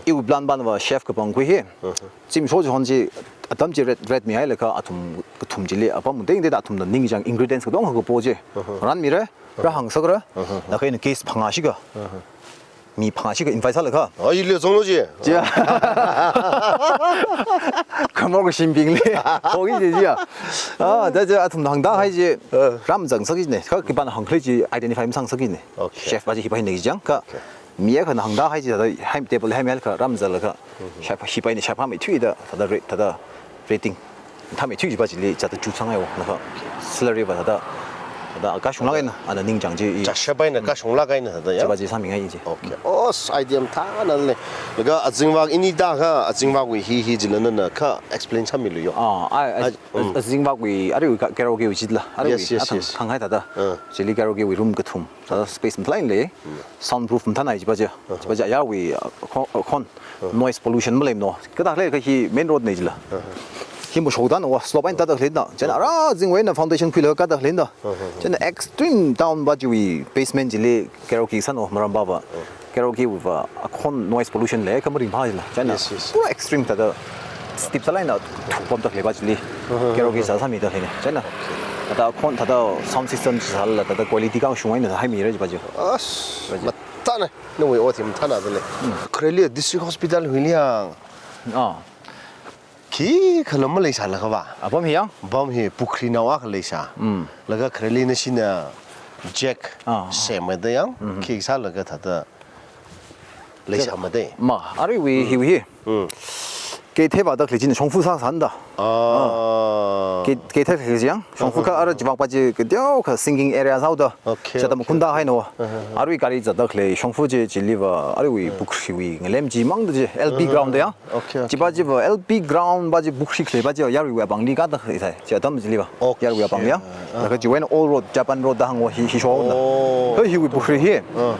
Iwui plan banva chef kapangkhui hi. Chim sho chihon chi atam chi rate, rate mihailaga athum kathum chili apam tengtengda athumna ningchāng ingredients katonga kapo chi. Rānmira, rāhāngsakra, laga ina guest phangā shikha. Mi phangā shikha invite sālaga. Ai, ili zanglo ji. Chia. Khamor kashimbingli. Hogi ji chia. Ah, da chia athumna hāngda hai chi. Rāmazangsak jine. Kha khipāna hāngkhalei chi identify masāngasak jine. Okay. Chef va chi hi va hi ne jiang. Kha Okay. mi akhana hāngda hai chi thāda hai table hai mihailakha rāmazalaga. Chef hi va ina chef phāmeithuida, thāda rate, thāda rating mathāmeithui jiva chili, thāda choose sāngaiwo, laga salary va thāda, thāda kashunglāk eina, ana ningchāng chi i. Chef va ina kashunglāk eina thāda ya. Chiva chi sāmingai ji. Okay. Oh, idea mathāna lei. Laga azingvak ini da kha, azingvakwui hi hi jila nana kha explain sāmilu yo. Ah, ai, ai, Ai, mm. azingvakwui, aruiwui ka-, karaoke wui jila. Aruiwui, Yes, yes, athang, yes. khanghai thāda. Ah. Chili karaoke wui room kathum. Thāda space mathālāk eina lei. Mm. Soundproof mathāna jiva chi. Ah. Jiva chi ayarwui, uh, khon, uh, khon. Noise pollution maleimano. Kathā khalei kha hi main road na jila. Hi mashokda na va slope eina tāda khaleina. Chieina ara zingwui eina foundation khuilaga kathā khaleina. Chieina extreme down va chiwui basement chili karaoke sāna maramba va. Karaoke wui va akhon noise pollution lei kha maringphā jila. Chieina Yes, yes. pura extreme thāda steep sālaina thukpamda khalei va chili. Karaoke sā sāmida khaleina. Chieina thāda khon thāda sound system sālala thāda quality kashung eina haimira jiva chi. As, Right. mathāna. Nawui ot hi mathāna da lei. Khareli district hospital huili yang. Ah. Khikhala maleisālakha va. Apam hi yang? Apam hi pukhrinao akha leisā. Mm. Laga khareli nashina jack Ah. semda yang. Mhm. Khi sālaga thāda leisāmada. Ma, aruiwui hiwui hi. Mm. Keithei va da khalei china shongfa sāsāna da. Ah. Kei, keithei khalei chi yang. Shongfa kha ara chiwui vang va chi kateokha sinking area sāhaoda. Okay, Chata okay, makhunda okay. haina va. Uh-huh. Arui gari zatda khalei shongfa chi chili va aruiwui pukhriwui ngalem chimangda chi L P ground da yang. Okay, okay. Chiva chiva L P ground va chi pukhri khalei va chi yaruiwui apāngli kathā khalei sai. Chi atam chili va. Okay. Yaruiwui apāngli yang. Uh-huh. Laga chiwui eina old road, Japan road da hāngwa hi, hi shong da. Oh. Kha hiwui pukhri hi. Uh.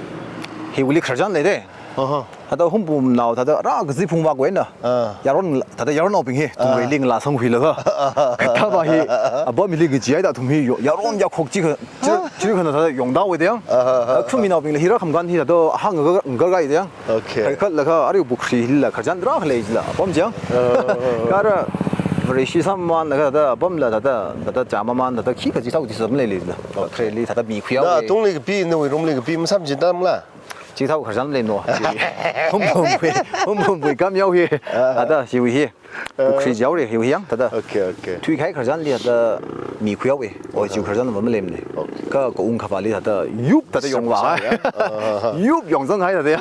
Hiwuili khararchan lei de. Uh-huh. Thāda humpumnao thāda rā kazi phungvākwui eina. Ah. Yaron, thāda yaronnaobing hi, Ah. tungreili ngalā sangkhuilaga. Kathā va hi, apam hili kaji haida athum hi yo, yaron yakhok chi kha, chi, chi khana thāda yongda wui de yang. Ah, ah, ah, Ah, khaminaobingla hi rā khamkan hi thāda hāng ga, ga, ga de yang. Okay. Khai khat laga aruiwui pukhri hila khararchan rā khalei jila, apam chi yang. Ah, ah, ah, ah. Kha ara, Vareshi sāmamānlaga thāda, apamla thāda, thāda chāmamān, thāda khikha chithao chi sāmaleili jila. Okay. Khareli thāda mi khuiya Da wui. tungli kapi, nawui roomli kapi, masāmajin tamla. Chithao khararchan leino. Humpum bui, humpum bui kam yao hi. Ah. Thāda hiwui hi. Ah. Pukhri jiao re hiwui yang thāda. Okay, okay. Thuikahai khararchanli thāda mi khuiya wui. Oi, Okay. chiwui khararchan va maleimana. Okay. Kha kaung khavāli thāda yup thāda yongva. Sāp sā ya. Ah. Yup yongzang hai thāda ya.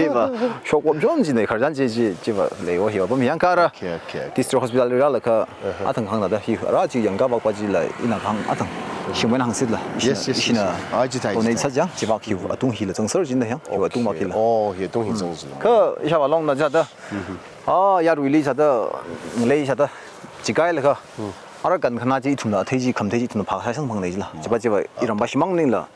Hi va. Shokwap chon china khararchan chi, chi, chiva leiwo hiva apam yang kha ara. Okay, okay, okay. District hospital rālaga Uh-huh. athang hāngna da hi ara chi yangkavā va chila ina hāng athang. Shimwui eina hāngsitla. Yes, yes, yes, Ishina yes. Ah, chi thai, chi donate thai. sā jang, chiva hi atung hila zangser jin da yang, hi atung Okay. vak hila. Oh, hi atung hi zangser. Kha ishāvā longna jida. Mm-hmm. Ah, yaruili jida, lei jida. Chikailaga. Hmm. Ara kankhana chi ithumna thei chi, khamathei chi ithumna phāsai samphang nei jila. Chiva chiva iram va shimāng maningla.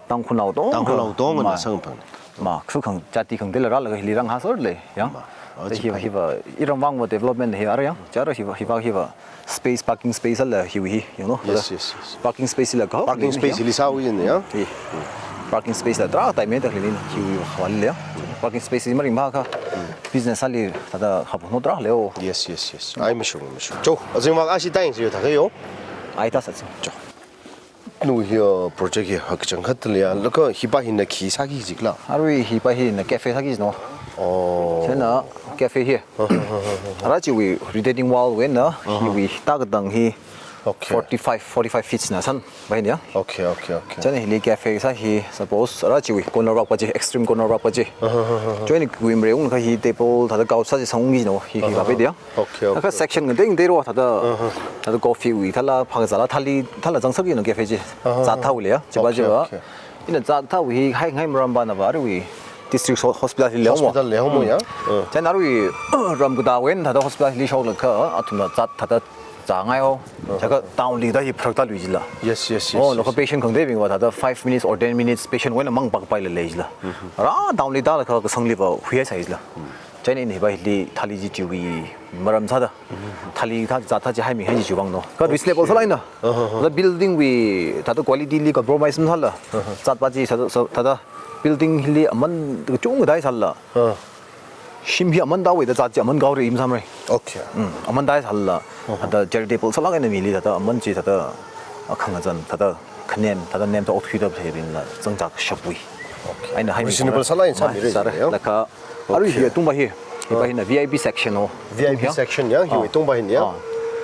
Tangkhulnao tong. Tangkhulnao tong Ma. na samphang. Ma, khakhang jati khangtila rālaga hili rānghaser lei, yang. Ma. Oh, Da chi hiva, phai. hiva, iram vang va development hi ara yang. Chara hiva, hiva, hiva. Space, parking space la hiwui hi, you know. Yes, yes, yes. Parking space la ka. Parking space li sāwui jin ya. Hi. Parking space la tarā tai me ta hili hiwui va le ya. Parking space li maringva kha. Business ali thāda hapno tarā leo. Yes, yes, yes. Ai mashung, mashung. Cho, azingvak ashi tai si yo ta yo. Ai ta sa. Cho. Nu hi, uh, project hi hakchang khat liya, laga hiva hina khi sāki jikla. Arui hiva hina cafe sāki jino. Oh. Chieina cafe hi. Ara chiwui retaining wall wui eina, hiwui ta katang hi Okay. Forty-five, forty-five feet na san, bai ni ya. Okay, okay, okay. Chieina hili cafe sā hi, suppose, ara chiwui, corner work pa chi, extreme corner work pa chi. Uh-huh, uh-huh, uh-huh. Chieina kuimre ung kha hi table, thāda kau sā chi sang ung ki no, hi, hi, uh-huh, kape dia. Okay, okay. Kha section ngateng tero, thāda, uh-huh, thāda coffee wui, thāla, phang zala, thāli, thāla zangsak ina cafe chi. Uh-huh. Zat thau le ya, chiba, okay, chiba. Okay. Ina zat thau hi, hai ngai maram ba na ba, arui. District ho-, hospital hi leo mo. Hospital leo mo ya? Mm. Uh. Chieina arui, ram kada wen thāda hospital hi shoklaga, athumna zat thāda zāngai ho. Uh-huh. Chaka town li da hi pharak ta lui jila. Yes, yes, yes, oh, yes. Local patient khangatei bing wa thāda five minutes or ten minutes patient wui eina mang pak pai la lei jila. Mm-hmm. Ara town li da la kha kasang li va huya sai jila. Mm. Chieina ina hi ba hili thāli chi chiwui maram sāda. Mm-hmm. Thāli thā zat thā chi hai mi hai chi chiwui vang no. Kha, okay, reasonable sālai na. Uh-huh. Thāda building wui thāda quality li compromise masāla. Uh-huh. Zat pa chi thāda, thāda building hili aman kachungkha dai sāla. Uh. Shim hi aman da wui da zat chi aman gao re im sam re. Okay. Mm, aman dai sāla. Uh-huh. Thāda charitable sālak eina mili thāda aman chi thāda akhang azan thāda khanem, thāda nem ta okthui da phei rin la zangchak shapwui. Okay. Eina hai mi reasonable sālai in sam mi re sāra ya? Laka, arui, okay, hi tung ba hi. Hi ba, uh, hina V I P section ho. V I P section ya, hi, ah, tung ba hin ya? Ah.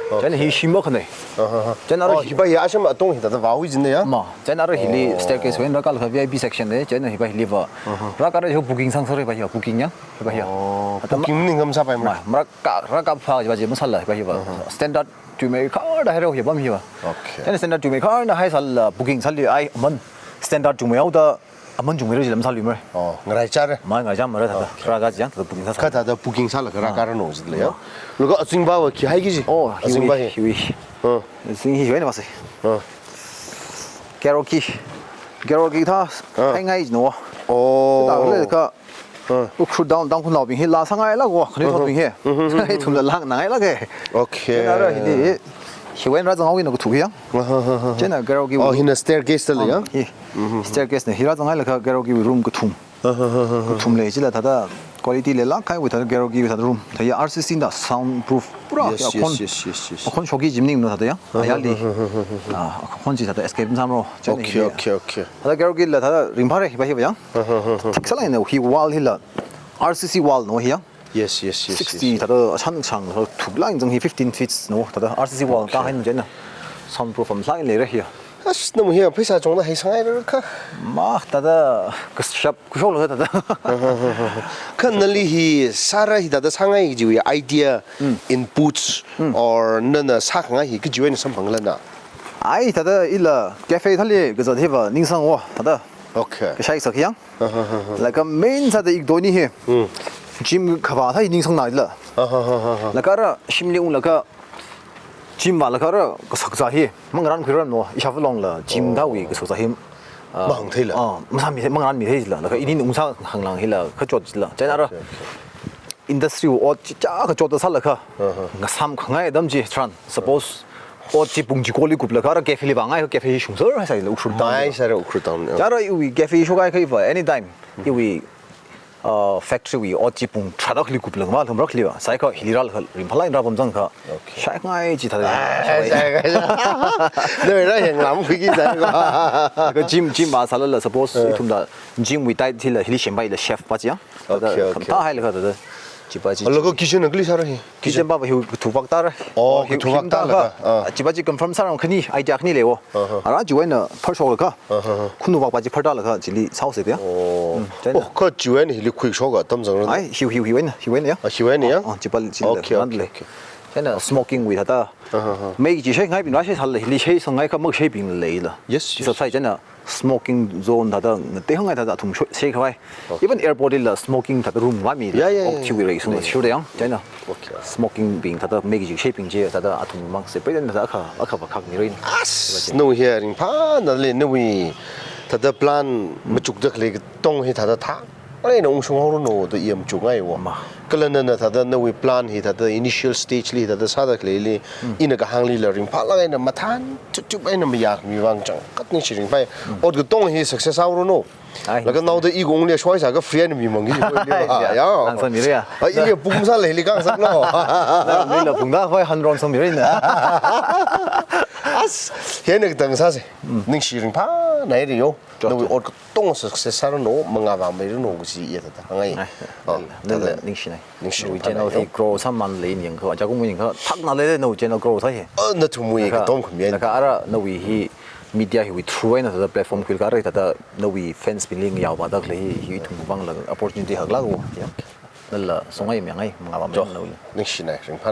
Okay. Chieina hi shim ba khanei. Uh-huh. Chieina ara, oh, hi, hi ba hi asham atung hi thāda vāwui jin ya? Ma, chieina ara hili, oh, staircase wui eina rākā laga V I P section le, chieina hi ba hili va. Uh-huh. Rākā ra hi booking sang sāra hi ba hi, booking ya, hi ba hi. Oh, thāda booking ning kam sā pai ma? Ma, rākā, rākā pha hi ba chi masāla hi ba hi ba. Uh-huh. Standard tui mai khar da hai ro hi bam hi ba. Okay. Chieina standard tui mai khar na hai sāla booking sāli ai aman standard tui mai au da aman chungmei ra jilam sālui mara. Oh, ngarai chara. Ma ngarai chara mara thāda. Okay. Rākā chi yang thāda booking sā sā. Kha thāda booking sālaga rākā ra no jila ya. Ah. Laga azing ba wa khi hai ki ji? Oh, azing ba hi. Hi, hi. Ah. Azing hi wui eina masai. Ah. Karaoke. Karaoke thā. Ah. Hai ngai no. Oh. Thāda le kha. Ah. Ukhrul town, Tangkhulnao bing hi la sāngai lak wa, khani, uh-huh, thot bing hi. Mm-hmm. Ithum la lang nangai lak e. Okay. Chieina ara hili, hi wui eina rāzang haowa na kathu hi ya. Uh-huh, uh-huh, uh-huh. Chieina karaoke. Oh, wui hi na staircase ta le ya? Um, hi. Mm-hmm. Staircase na hi rāzanghailaga karaoke wui room kathum. Uh-huh, uh-huh, uh-huh. Kathum lei jila thāda quality leilak kahai wui thāda karaoke wui thāda room. Thāda R C C na soundproof pura. Yes, yes, akhon, yes, yes, yes. Akhon shoki jim ning no thāda ya. Uh-huh, ayarli. Uh-huh, uh-huh, uh-huh. Ah, akhon chi thāda escape sam ro. Chieina hi. Okay, okay, okay. Thāda karaoke la thāda ringphāra hi ba hi ba ya. Uh-huh, uh-huh. Thik sālak eina hi wall hila R C C wall no hi ya. Yes, yes, yes, yes. Sixty thāda ashan chang thāda thuklak eina zang hi fifteen feet no thāda R C C wall. Okay. Kahai no chieina. Soundproof am sālak eina leira hi ya. As, namu hi pheisā chungda hai sāngai ra kha. Ma, thāda kashap kashok la thāda. Kha nali hi sāra hi thāda sāngai jiwui idea, mm, inputs, mm, or nana sākhangai hi kajiwui eina samphangla na? Ai, thāda ila cafe thāli kazat hi va ningsang wa thāda. Okay. Kashai sak yang. Uh-huh, uh-huh. Laga main sāda igdo ni hi. Mm. Gym kavā thā hi ningsang na ila. Uh-huh, uh-huh, uh-huh. Laga ara shimli unglaga gym vālaga ara kasakzā hi mangarān khuiran no, ishāva longla gym, oh, thāwui kasakzā hi, ah, mahāng theila. Ah, masāmi thei, mangarānmi theila. Laga ini ungsā hānglang hila kachot jila. Chieina ara, okay, okay, industry wui ot chi chā kachot sālaga, uh-huh, ngasam khangai atam chitharan. Suppose ot chi pung chikoli kuplaga ara cafe li vāngai, cafe hi shungser hai sāla Ukhrul town. Mai sāra Ukhrul town. Chara iwui cafe shokhai kha hi va anytime. Mm. Iwui uh, factory wui ot chi pung tharāda khali kuplaga ma thumrak khali va. Sākha hili rālaga ringphālak eina rāpamzang kha. Okay. Shaingai chi thāda. Ah, shaingai. Nawui rāyanglam khuiki sākha. Kha gym, gym vāsālala suppose, uh, ithumda gym wui type hila, hili sempai la chef pa chi ya. Okay, okay. Thāda khamtā hailaga thāda. Chipa chi. Laga kitchen na kali sāra hi? Kitchen pa va hi kathu vak tāra. Oh, hi kathu vak him tālaga. Ah. Chipa chi confirm sāra khani, idea khani lei wo. Uh-huh. Ara chiwui eina pharshoklaga. Uh-huh. Khunu vak pa chi phartālaga chili sāhaosa dia. Oh. Mm, chieina. Oh, kha chiwui eina hili khuishoka atam zangran. Ai, hi, hi, hiwui eina, hiwui eina ya. Ah, hiwui eina ya? Ah, ah, chipa chili. Okay, okay, okay. Chieina smoking wui thāda. Uh-huh. Mei chi sheingaibing rāshei sāla, hili shei sāngai kha mashei bing leila. Yes, yes. Chi sāsai chieina smoking zone thāda, ngatei hāngngai thāda athum sho-, shei khavai. Okay. Even airport lila smoking thāda room vāmi. Yeah, yeah, yeah. Okthuiwui rei sung. Lei. Sure yang, chieina. Okay. Smoking bing thāda mei chi sheibing chi thāda athum mang separate thāda akha, akha va khak mi rin. As, nawui hi ringphāna le, nawui thāda plan machukda khalei katong hi thāda thā. Ai, na ungshung haoru no da i machukngai wo. Ma. Kala nana thāda nawui plan hi thāda initial stage li thāda sāda khaleili, mm, ina kahāngli la ringphālak eina mathān tutup eina mayākhami vang changkhat ningshi ringphai. Mm. Ot katong hi success haoru no. Ai, laga naoda i kong le shoi sākha free eina mi mang ki ni ko le. Ai, ba. Ya. Ya. Nang sāmira ya. Ai, i pung sālei li kang sālo. Nang ni la pung da vai hanron sāmira na. As, hi eina katang sāsa. Mm. Ningshi ringphā. Nai ri yo. Nawui ot katonga success sāranu, mangā vāmeiranu kachi ya thāda hāngngai. Nala ningshinai. Ningshi nawui channel hi grow sāmān lei ning kha, aja kum ning kha, thakna lei nawui channel grow sāhi. Nathumwui katom khami. Kha ara nawui hi media hiwui through eina thāda platform khuilaga ara thāda nawui fans bingli ngayao vāda khalei hi, hi ithum vangla opportunity haklākva. Nala songai miyangai, mangā vāmei nawui. Ningshinai, ringphān.